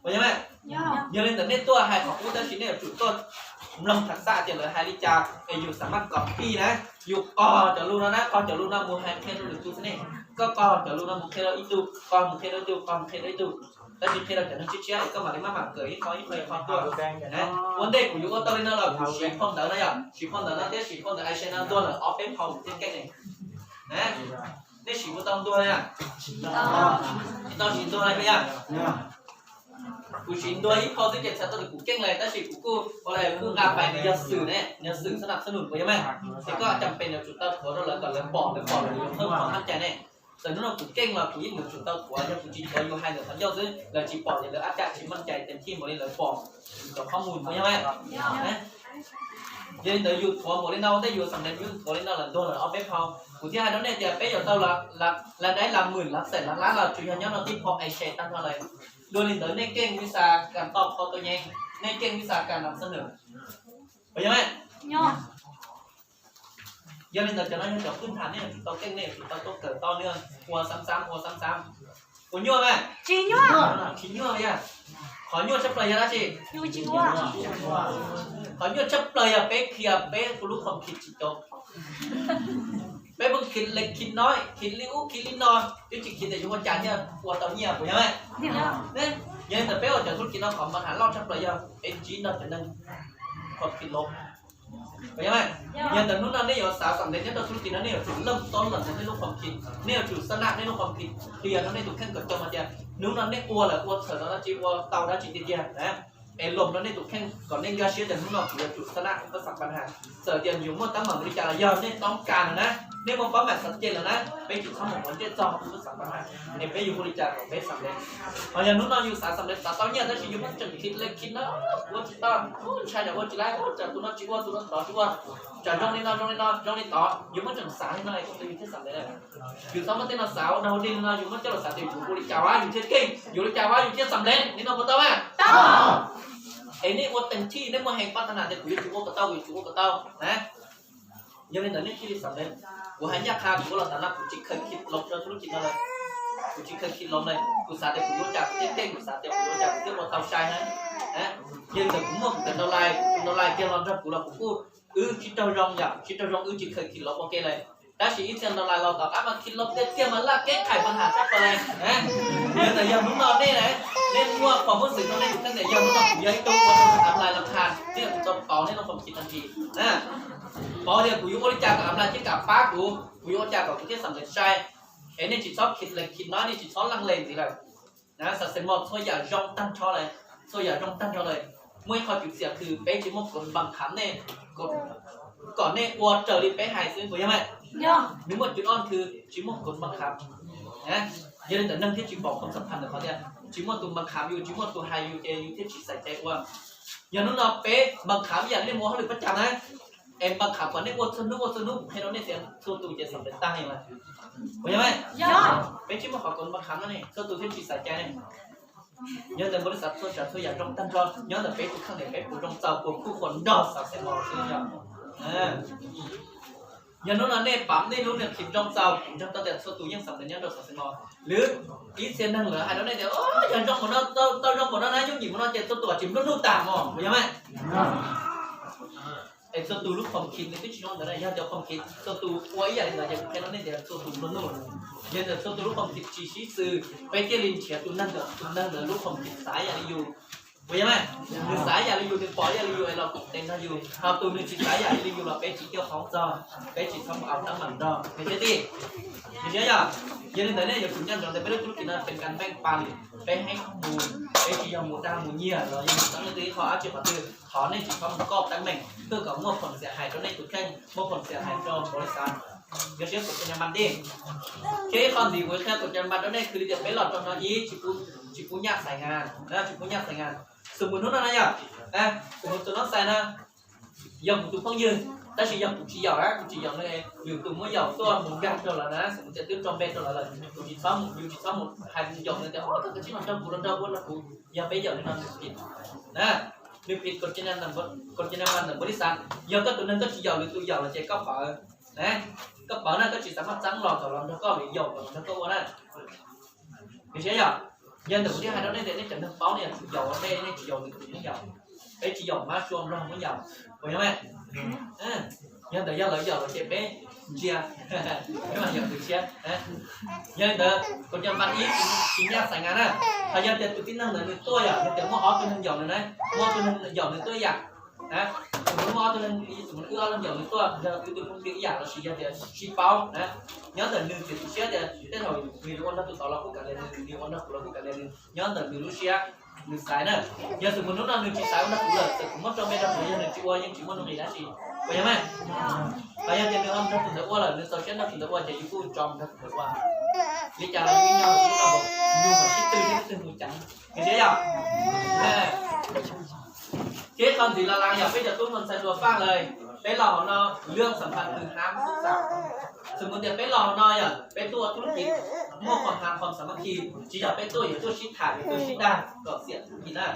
puas yog mas? Yog li ntawd nej tuaj hais qhov qub tab sis nej yuav tsum tuaj mloog tham xaj tias lawv hais li cas es yus xam maj kom pij na. Yus qog cov lus no na, qog cov lus no mus hais qhia rau lwm tus xwb ne. Koj qog cov lus no mus qhia rau ib tug, qog mus qhia rau ib tug, qog mus qhia rau ib tug, tab sis qhia rau cov neeg tshiab tshiab es koj mam li maj mam kawm ib qho ib qho ib qho tuaj. Ua ntej kuv yuav ua tau li no los kuv siv phau ntawv no yom, siv phau ntawv no thiab siv phau ntawv iShare no ntuag lawm ob peb phau kuv thiaj keej ne. Nej siv kuv tau ntuag li, tsis tau siv ntuag li yom. Kuv siv ntuag ib phau xwb ces txhais tau tias kuv keej lawm tab sis kuv kuj ua li kuj nqa pais nws yog xwm ne, nws yog xwm xab nam xab num puas yog mas. Ces koj cam pes yuav tsum tau thuav rau lawv kom lawv pom, lawv pom lawv yuav pheej pom maj cai ne. Txawm hnub no kuv keej los kuv yeej yuav tsum tau thuav, yog kuv tsis thuav yus hais ntawm qhov ncauj xwb lawv tsis pom ces lawv ab cam tsis maj cai tes thij npaum li lawv pom cov qhob mus puas yog mas. Yog li ntawd yus thuav npaum li no, tej yus xam ntawv yus thuav li no lawm ntuag lawm ob peb phau. Kuv thiaj hais rau nej tias peb yuav tau las dais las hmwm las xees las lab los tsuas yog nyob rau tib phau iShare tag nrho lawm. Dua li ntawd nej keej vis xas kas tau qhov tau nyeej, nej keej vis xas kas nam xab num, puas yog mas? Yog li ntawd cov no yog cov pwj tham nej yuav tsum tau keej, nej yuav tsum tau tuaj kawm tau nws ua xav xav, ua xav xav. Puas nyuaj mas? Tsis nyuaj. Tsis nyuaj yog. Qhov nyuaj tshaj plaws yog dab tsi? Qhov nyuaj tshaj plaws yog peb khiav peb kuv lub qhov khiv tsis cov. Peb pheej khiv li khiv no, khiv li ub khiv li no, twb tsis khiv tias yuav ua cas thiaj ua tau nyiaj puas yog mas? Yog li ntawd peb ua cov thub kiv no qhov npaj hav loj tshaj plaws yog peb ntsib nrog cov neeg qhov khiv los. Puas yog mas? Yog ntawm hnub no nej yuav xav xam ntev nyob rau thub kiv no nej yuav tsum leej tau los ntawm nej lub qhov khiv, nej yuav tsum xab nam nej lub qhov khiv qhia rau nej tus kheej kom coj mas tias hnub no nej ua lawm ua txhawm tau dab tsi, ua tau dab tsi tiag tiag na. Es loos rau nej tus kheej kom nej nkag siab tias hnub no kuv yuav tsum xab nam pab xam pab has. Txawm tias yus muaj teeb meem li cas los yog nej toob kas lawm na, nej muaj pab mam xav ceg lawm na, peb tsis txhob mus ua ntsej txog pab xam pab has, es peb yuav ua li cas kom peb xam ntev. Ho yog hnub no yus xav xam ntev xav tau nyiaj tab sis yus muab tseem khiv li khiv no, ua tsis tau, ntshai tsam ua tsis laib, tsam tus no tsis ua tus no tod tsis ua, tsam zoo li no zoo li no zoo li tod, yus muab tseem xav li no es yus thiaj xam ntev lawm. Yus txhob muab tej no xav ua dag ua dig li no, yus muab coj los xav tias yus ua li cas ua yus thiaj keej, yus ua li cas ua yus thiaj xam ntev, li no puas tau mas? Es nej ua teem thij nej muaj heev pab tag nrho tias kuv yuav tsum ua kom tau, kuv yuav tsum ua kom tau na. Yog li ntawd nej thiaj li xam ntev. Kuv hais nyaj qha kuv ua los tas no kuv tsis khaws khiv loos rau thub kiv no lawm, kuv tsis khaws khiv loos lawm, kuv xav tias kuv yuav ua cas kuv thiaj keej, kuv xav tias kuv yuav ua cas kuv thiaj ua tau sai na. Yog li ntawd kuv muaj kuv tus ntau lais, tus ntau lais kiag los nrog kuv los kuv kuj wb sib raug zoo yom, sib raug zoo wb tsis khaws khiv loos ua ke lawm. Tab sis ib txhia ntau lais los tom qab mas khiv loos tiag tiag mas laj keb qhais mas has tshaj plaws li. Yog ntawd yog hnub no nej, nej muaj qhov muaj xwm rau nej tus kheej tias yog hnub no kuv yog ib tug ua av lais los qha, nej yuav tsum tau pauv nej lub qhov khiv tag kis. Pauv tias kuv yuav ua li cas kom av lais thiaj kam pab kuv, kuv yuav ua cas kom kuv thiaj xam ntev sai. Es nej tsis txhob khiv lees khiv no, nej tsis txhob lees lees ntxiv lawm. Xav xees mos txhua yam zoo tag nrho lawm, txhua yam zoo tag nrho lawm. Muaj ib qho cub xiam kws peb tsis muaj kov npaj khav nej, kom nej ua raws li peb hais xwb puas yog mas? Nws muaj cub ob kws tsis muaj kov npaj khav. Yog li ntawd neeg thiaj tsis pom kov xam phaj ntawm qhov tias tsis muaj tus npaj khav yus, tsis muaj tus hais yus ces yus thiaj tsis xaiv cai ua. Yog hnub no peb npaj khav ib yam nej mus hauj lwm pab cam na, es npaj khav kom nej ua txhua hnub ua txhua hnub, kuv qhia rau nej tias txhua tus ces xam ntev tag li mas. Puas yog mas? Peb tsis muaj qhov kov npaj khav no ne, txhua tus thiaj tsis xaiv cai ne. Yog ntawm npaus li xav txhua tsav txhua yam zoo tag nrho nyob ntawm peb tus kheej tias peb puas zoo txaus puas khuj quas nrog xav xees mos xwb yog. Yog hnub no nej pam nej lub niag khiv zoo txaus, kuv nrog tau tias txhua tus yeej xam ntev nyob rau xav xees mos. Lwm ib txhia neeg lawv hais rau nej tias yog zoo npaum no, tau zoo npaum no na, yooj yim npaum no ces txhua tus tsis nplua nuj tag mos, puas yog mas? Es txhua tus lub qhov khiv nws twb tsis zoo ntawd na, yog cov qhov khiv txhua tus ua ib yam li ntawd ces kuv qhia rau nej tias txhua tus nplua nuj. Yog tias txhua tus lub qhov khiv tsis sib xws, peb thiaj li nrhiav tus neeg, tus neeg ntawd lub qhov khiv xav ib yam li yus. Puas yog mas? Nws xav yam li yus, nws pom yam li yus es los koom tes nrog yus, ho tus nws tsis xav yam li yus los peb tsis coj qhov txog, peb tsis txhob mus au teeb meem nrog nws thiab tij. Nws siab yog, yog li ntawd nej yuav tsum nco ntsoov tias peb lub tub kis no pes kas meej pas, peb heev mus, peb tsis yog mus dag mus nyiag los yog mus txeeb leej twg ib qho dab tsi qhov twg, thov nej tsis txhob mus koj teeb meem, koj kom muaj khoom xiam hais rau nej tus kheej, muaj khoom xiam hais rau npaum li xav. Yuav siab kuv tus nyab npas tij. Thiab ib qho ntxiv kuv qhia kuv tus nyab npas rau nej, khwv li tias peb los rau no ib, tsis pub nyaj xais nas, tsis pub nyaj xais nas. Xws mus hnub no na yog, xws mus tus no xais na, yog kuv tus phooj ywg, tab sis yog kuv tsis yaum na, kuv tsis yaum nws, lwm tus muab yaum tuaj mus nkag rau lawv na, xws mus tias twb rau npe rau lawv lawm, kuv tsis txhob mus, yus tsis txhob mus hais yaum nws tias koj tsis los nrog kuv, los nrog kuv, los kuv, yog peb yaum li no nws phim na, nws phim kuv tus nyab npas ntawm npaum li xav. Yog koj tus neeg koj tsis yaum, lwm tus yaum los ces koj pawv na, koj pawv na, koj tsis xav maj txeeb los kom los nrog koj, los yaum kom los nrog koj ua na. Nws siab yog, yog ntawm kuv thiaj hais rau nej tias nej cov neeg paub nej yuav tsum yaum ua ntej, nej tsis yaum lwm tus muab yaum, peb tsis yaum mab sua nplog muab yaum, puas yog mas? Yog ntawm yog lawv yaum los ces peb ntsia, peb mam yaum tus tshiab. Yog li ntawd kuv tus nyab npas ib tsis nyaj xais nas na, ho yog tias tus tib neeg ntawd nws tuaj yom, yog tias muaj ob tug neeg yaum nws na, muaj ob tug neeg yaum nws tuaj yam, muaj ob tug neeg, wb ob leeg yaum nws tuaj, yog wb tus phooj ywg ib yam los sis yog tias sib paub na, nyob ntawm nws txiav txim siab tias tej thaum nws yuav ua nrog tus tod los kuj kav liam nws, nws yuav ua nrog kuv los kuj kav liam nws, nyob ntawm nws lub siab, nws xaiv na. Yog xws mus hnub no nws tsis xaiv ua nrog kuv lawm, txawm kuv muab tso npe rau kuv, yog nws tsis ua yeej tsis muaj nuj nqis dab tsi, puas yog mas? Ho yog tias nws ua nrog tus ntawd ua lawm, nws txaus siab nrog tus ntawd ua ces yus kuj tso nrog tus ntawd ua. Li cas los yus nyob, yus mam sib tw, yus twg mus ceev, nws siab yog. Thiab qhov ntxiv los lawm yog peb cov tub hluas ntxhais hluas faj lawm, peb los hauv no lwj xam phaj twg hab xav. Xws mus tias peb los hauv no yog peb tuaj ua thub kis, muaj qhov hav qhov xam mab khi, tsis yog peb tuaj yuav tuaj sib tham yuav tuaj sib dag kom xiam thub kis na.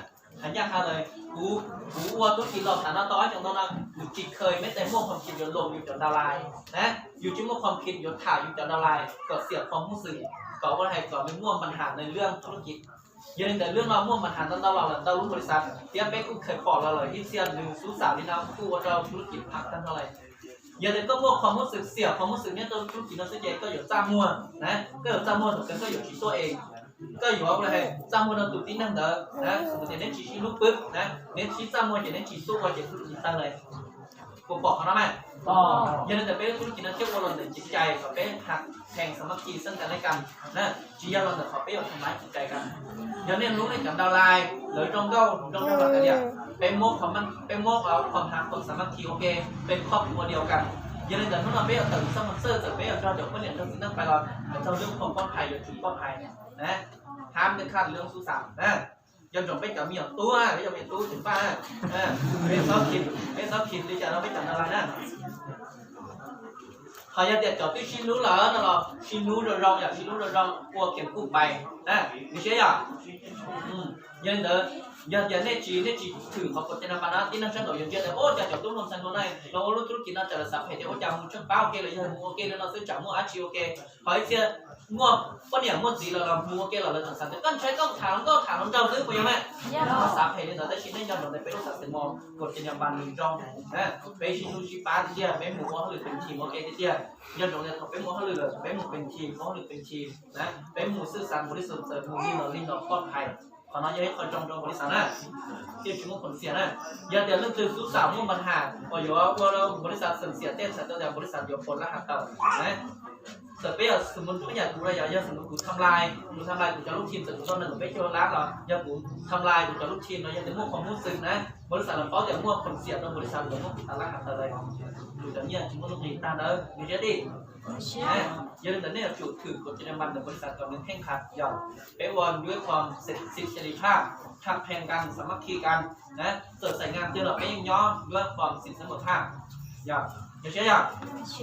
Hais ncaj qha lawm, kuv, kuv ua thub kis los tas no tau ob xyoos no no, kuv tsis kheev meb tes muaj qhov khib yuav loos yus cov dau lais na, yus tsis muaj qhov khib yuav tham yus cov dau lais kom xiam qhov hub xwm, kom ua hais kom nws muaj npa ham nws lwj thub kis. Yog li ntawd lwj no muaj npa ham ntau ntau los lawm ntau lub npaum li xav, thiab peb kuj kheev pom los lawm ib txhia nws xub xam li no kuj ua rau thub kis phaj tag nrho lawm. Yog tias koj muaj qhov hub xwm, xiam qhov hub xwm nyob rau thub kis no xwb ces koj yuav txaj muag na, koj yuav txaj muag thaum kawg koj yuav tsis tuaj es, koj yuav ua txaj muag rau tus tib neeg ntawd na, xws tias neb tsis sib hlub pwb na, neb sib txaj muag ces neb tsis tuaj ua ces thub kis tawg lawm. Puas pom qhov no mas? Yog li ntawd peb lub thub kis no thiaj ua los ntawm cev cai kom peb has phees xam mab khi xeeb tas lej kas na, tsis yog los ntawm qhov peb yuav tham mab cev cai kas. Yog nej hlub nej cov dau lais, lawv zoo nkauj zoo nraug los kav liam, peb muab, peb muab qhov hav qhov xam mab khi ua ke, peb khoj ua diaus kas. Yog li ntawd hnub no peb yuav tawm xab mos xwj txawm peb yuav nrog cov poj niam nrog txiv neej pais los, txog lub qhov poj hais yuav tsum poj hais na, hab nws khaj lwj xub xam na. Nco ntsoov peb cov me nyuam tub, peb cov me nyuam tub tseem faj, peb txhob khi, peb txhob khi li cas rau peb cov dau lais na. Qhov yog tias cov twb sib hlub lawm no los sib hlub zoo zoo, yog sib hlub zoo zoo ua kev kuj pais na, nws siab yog. Yog li ntawd, yog tias nej tsis, nej tsis thwm qhov kuv cov nab pas no, tib neeg sab nraud yuav ntsia tias ua cas cov tub hluas ntxhais hluas no los ua lub thub kis no cas lawv xav phem tias ua cas mus tsheej pab ua ke los yog mus ua ke li no xwb tsam muaj dab tsi ua ke. Ho ib txhia muaj poj niam muaj txiv los los mus ua ke los lawv tseem xav tias koj ntshai koj tham hluas nkauj tham hluas nraug xwb puas yog mas? Xav phem li ntawd tab sis nej nco ntsoov tias peb lub xav xes mos kuv cov nab pas nws zoo na, peb sib hlub sib pab tiag tiag, peb mus ua hauj lwm pes chim ua ke tiag tiag. Nco ntsoov tias thaum peb mus ua hauj lwm lawm peb mus pes chim, ua hauj lwm pes chim na, peb mus xwj xav npaum li xwm txawm mus li no li no poj hais. Qhov no yog ib qho zoo rau npaum li xav na, thiaj tsis muaj khoom xiam na. Yog tias leej twg xub xam muaj npa ham uas yuav ua npaum li xav xeem xiam tej txhais tau tias npaum li xav yuav pos lab has tawm na. Txawm peb yog xws mus ua yam kuv los yog, yog xws mus kuv tham lais, kuv tham lais kuv cov lub team txawm kuv tau nees nkaum peb caug lab los yog kuv tham lais kuv cov lub team no yog tias muaj qhov hub xwm na, npaum li xav los paub tias muaj khoom xiam rau npaum li xav los muab kuv tas lab has tawm lawm, kuv cov nyiaj tsis muaj nuj nqis tag ntawd, nws siab tij. Yog li ntawd nej yuav tsum thwm kuv cov nab pas ntawm npaum li xav kom nws kheej qha yog peb ua yuav qhov xim xim li phaj, tham phees kas, xam mab khi kas na, txawm xais nas twg los peb yeej nyob yuav qhov xim xeeb npaum phaj. Yog, nws siab yog.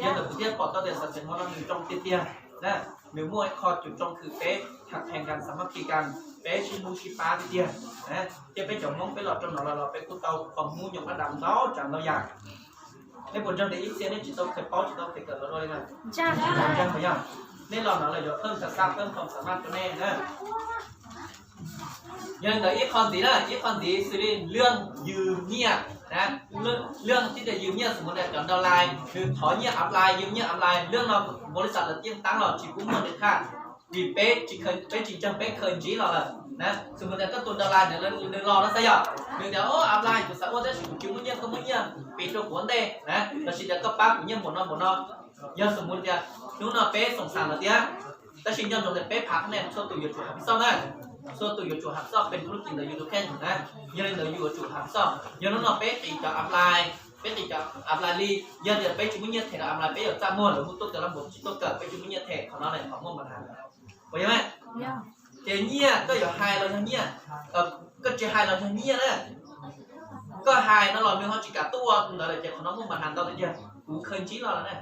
Yog ntawm kuv thiaj pom tau tias xav xeem hmo no nws zoo tiag tiag na, nws muaj ib qho cus tsoo khwv peb tham phees kas, xam mab khi kas, peb sib hlub sib pab tiag tiag na, thiab peb cov Hmoob peb los rau no los los peb kuj tau qhov hmub nyob qab dam ntau tsav ntau yam. Nej puas ntseeg tias ib txhia nej tsis tau kheev paub tsis tau kheev kawm los dua li na? Ntseeg puas yog? Nej los no lawm yuav pheej xam xaj pheej khoom xam maj rau nej na. Yog li ntawd ib qho ntxiv na, ib qho ntxiv xws li lwj yws nyiaj na, lwj tib tias yws nyiaj xws mus tias cov dau lais nws thov nyiaj ap lais, yws nyiaj ap lais, lwj no npaum li xav lawv tiaj taab los tsis pub muaj nws thaj, vim peb tsis ntseeg peb khaws ntsib los lawm. Na, xws mus tias koj tus downline ntawd nws los no xav yog nws tias, o, apply kuv xav ua tab sis kuv tsis muaj nyiaj, koj muab nyiaj piv rau kuv ua ntej na, los sis tias koj pab kuv nyiaj npaum no npaum no. Yog xws mus tias hnub no peb xoom xas lawm thiab, tab sis nco ntsoov tias peb phav qhab nen txhua tus yuav tsum hav xoj na, txhua tus yuav tsum hav xoj peb lub kis ntawd yus tus kheej na. Yog li ntawd yus yuav tsum hav xoj. Yog hnub no peb qiv cov apply, peb qiv cov apply li, yog tias peb tsis muaj nyiaj them rau apply peb yuav txaj muag lawv muab tuaj kawm los mus tsis tuaj kawm, peb tsis muaj nyiaj them, qhov no ne qhov muaj npaum no. Puas yog? Ces nyiaj koj yuav hais los yog nyiaj, koj tsis hais los yog nyiaj na. Koj hais no los nws ho tsis kam tuaj ua ntawd lawm ces qhov no muaj npaum no ntau tiag tiag. Kuv khaws ntsib los lawm na,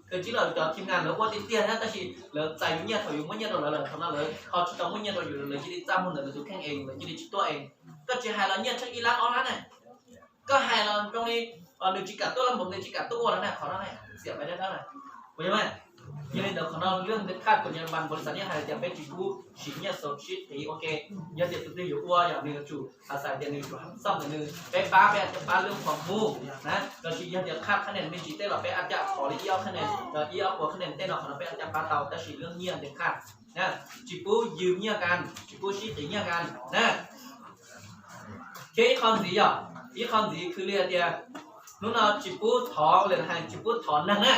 khaws ntsib los cov team ngam lawv ua tiag tiag na, tab sis lawv txais yus nyiaj thaum yus muab nyiaj rau lawv lawm, qhov no lawv ho tsis tau muab nyiaj rau yus, lawv cia li txaj muag ntawm lawv tus kheej es lawv cia li tsis tuaj es. Koj tsis hais los nyiaj tsheej ib lab ob lab na. Koj hais los zoo li nws tsis kam tuaj los npaum nws tsis kam tuaj ua los na, qhov no xiam pais dab dab na. Puas yog? Yog li ntawd qhov no lub ntiaj teb kuv nyiam npas npaum li xav nyiaj hais tias peb tsis pub siv nyiaj xaus sib qiv ua ke. Yog tias tus twg yuav ua yog nws yuav tsum xav tias nws yuav tsum hav xoj ntawm nws, peb pab peb caj pab lub qhov mus na, los sis yog tias qhab qhab nen me ntsis tej los peb ua caj qhov li ib ob qhab nen, ib ob puas qhab nen tej no qhov no peb ua caj pab tau, tab sis lub nyiaj ntiaj teb na, tsis pub yws nyiaj kan, tsis pub sib qiv nyiaj kan na. Thiab ib qho ntxiv yog, ib qho ntxiv khwv li hais tias hnub no tsis pub thov, lawv hais tsis pub thov neeg na,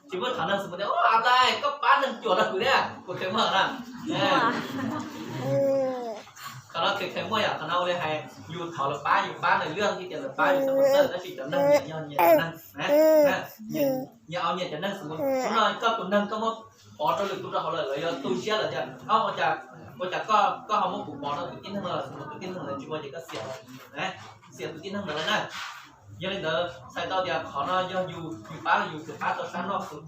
tsis pub thov neeg, xws mus tias, o, apply koj pab neeg cuam rau kuv thiab, puas kheev muaj na? Qhov no kheev kheev muaj yom, qhov no ua li hais yus thov lawv pab, yus pab lawv lwj li tias lawv pab yus xav mus txawj, tab sis cov neeg nyias yog nyias cov neeg, nyias au nyias cov neeg. Xws mus hnub no koj tus neeg koj muab pov rau lwm tus rau hauv lawm, lawv yuav tu siab lawm tias, o, ua cas koj, koj ho muab kuv pov rau tus tib neeg no lawm, xws mus tus tib neeg ntawd tsis ua ces koj xiam lawm, xiam tus tib neeg ntawd lawm na. Yog li ntawd txhais tau tias qhov no yog yus, yus pab yus, yus pab tau sab noj xwm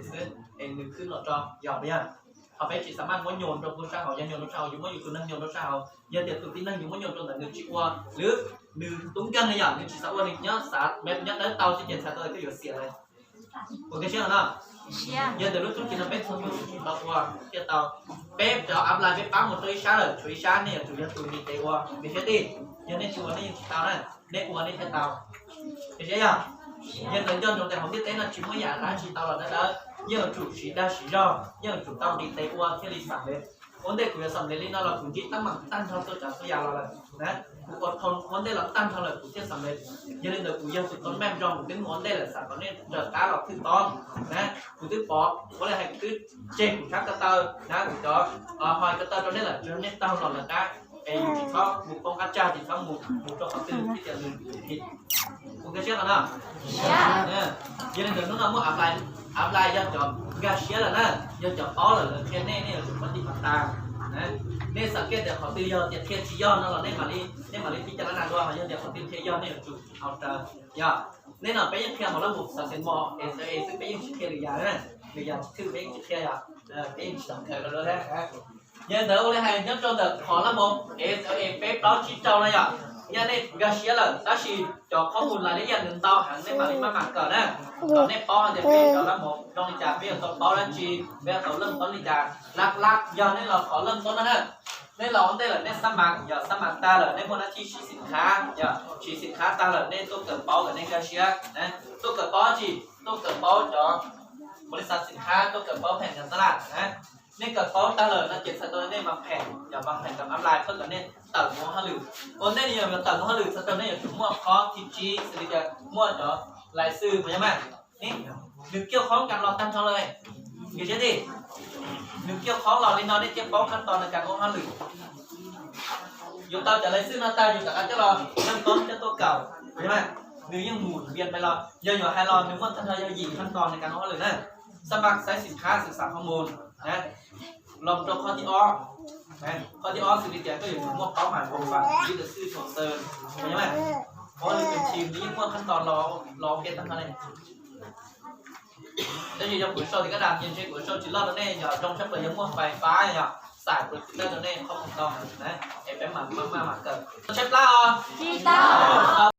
xwb es nws khwb los tso, yog puas yog? Qhov peb tsis xav maj muab nyuam rau pub sab hauv, yog nyuam rau sab hauv yus muab yus tus neeg nyuam rau sab hauv, yog tias tus tib neeg yus muab nyuam rau ntawd nws tsis ua, lwm nws tub nkeeg li yom, nws tsis xav ua, nws nyob xav nyob dawb tau xwb ces txhais tau tias koj yuav xiam lawm. Puas nkag siab no? Yog ntawm lub txuj ci no peb txhua tus tsis tau ua thiaj tau. Peb cov apply peb pab mus rau ib sab lawm, tshuav ib sab nej yuav tsum yog tus nqis tes ua, nkag siab tiag. Yog nej tsis ua nej yeej tsis tau na, nej ua nej thiaj tau. Nkag siab yog? Yog ntawd nco ntsoov tias hauv ntiaj teb no tsis muaj yam dab tsi tau los dawb dawb, yeej yuav tsum siv dag siv zog, yeej yuav tsum tau nqis tes ua thiaj li xam lej. Ua ntej kuv yuav xam lej li no los kuv ntsib teeb meem tag nrho tuaj tsav txhua yam los lawm na, kuv ua thoo ua ntej los tag nrho lawm kuv thiaj xam lej. Yog li ntawd kuv yog tus tau meej zoo, kuv twb mus ua ntej lawm, xav kom nej raws qab los thwj tau na. Kuv twb pov ua li hais kuv twb tseg kuv sab ko taw na, kuv cov hais ko taw rau nej lawm, tsuas yog nej taug los lawv qab es yus tsis txhob mus poob qab tsag, tsis txhob mus mus rau qhov twg thiab ces nws kuv nkag siab qhov no. Yog li ntawd hnub no muaj apply, apply yog cov nkag siab lawm na, yog cov paub lawm lawv qhia nej, nej yuav tsum muab tib pab tas. Nej xam kiag tias qhov twg yog tias qhia tsis yog no los nej mam li, nej mam li tib caj lab nas dua, yog tias qhov twg qhia yog nej yuav tsum haus raws. Yog nej no peb yeej qhia hauv lab mus xav xees mos es xwb, peb yeej tsis qhia lwm yam na, lwm yam thwj peb yeej tsis qhia, yog peb yeej tsis tau khaws rau lawv. Yog li ntawd ua li hais nyob rau ntawm qhov lab mus es peb plaub tsib rau no yom, yog nej nkag siab lawm tab sis cov qhob mus lais li yam nws ntau heev nej mam li maj mam kawm na. Kom nej paub hais tias peb cov lab mus zoo li cas, peb yuav tau paub dab tsi, peb yuav tau leej tub li cas. Lab lab yog nej los qhov leej tub no na, nej los ua ntej lawm nej xab mas, yog xab mas tag lawm nej muaj nab thib siv xim khav, yog siv xim khav tag lawm nej tuaj kawm paub kom nej nkag siab. Tuaj kawm paub dab tsi? Tuaj kawm paub cov npaum li xav xim khav, tuaj kawm paub pheem cov tab laj na. Nej kawm paub tag lawm no ces txhais tau nej mas pheem, yog mas pheem kam apply thawj kom nej tawm mus ua hauj lwm. Ua ntej nej yuav tawm mus hauj lwm txhais tau nej yuav tsum muaj qhov thib tsib xws li tias muaj cov lais xwm puas yog mas. Nws kiag qhov kas los tag nrho lawm, nkag siab tiag. Nws kiag qhov los li no nej thiaj paub khab tos nws kas ua hauj lwm. Yuav tau cov lais xwm no tag yus rov qab coj los leej tub coj tuaj kawm, puas yog mas. Nws yeej mus npias pais los, yog yuav hais los nws muaj tag nrho yog yim khab tos nws kas ua hauj lwm na. Xab mas xaiv xim khav, xwm xam qhov mus los rau qhov thib ob. Qhov thib ob xws li tias koj yuav tsum muaj paub mas poob fam li tus xwm xom xaws, puas yog mas. Qhov li tus tshim nws yeej muaj khab tos los ua ke tag nrho li. Tab sis yog kuv sau tias kab das ces ntshe kuv sau tsis loj rau nej, yog zoo tshaj plaws yog muaj fais fab yog xais kuv tsis tau rau nej qhov mus tau na, es peb mam maj mam kawm. Tshaib plab os.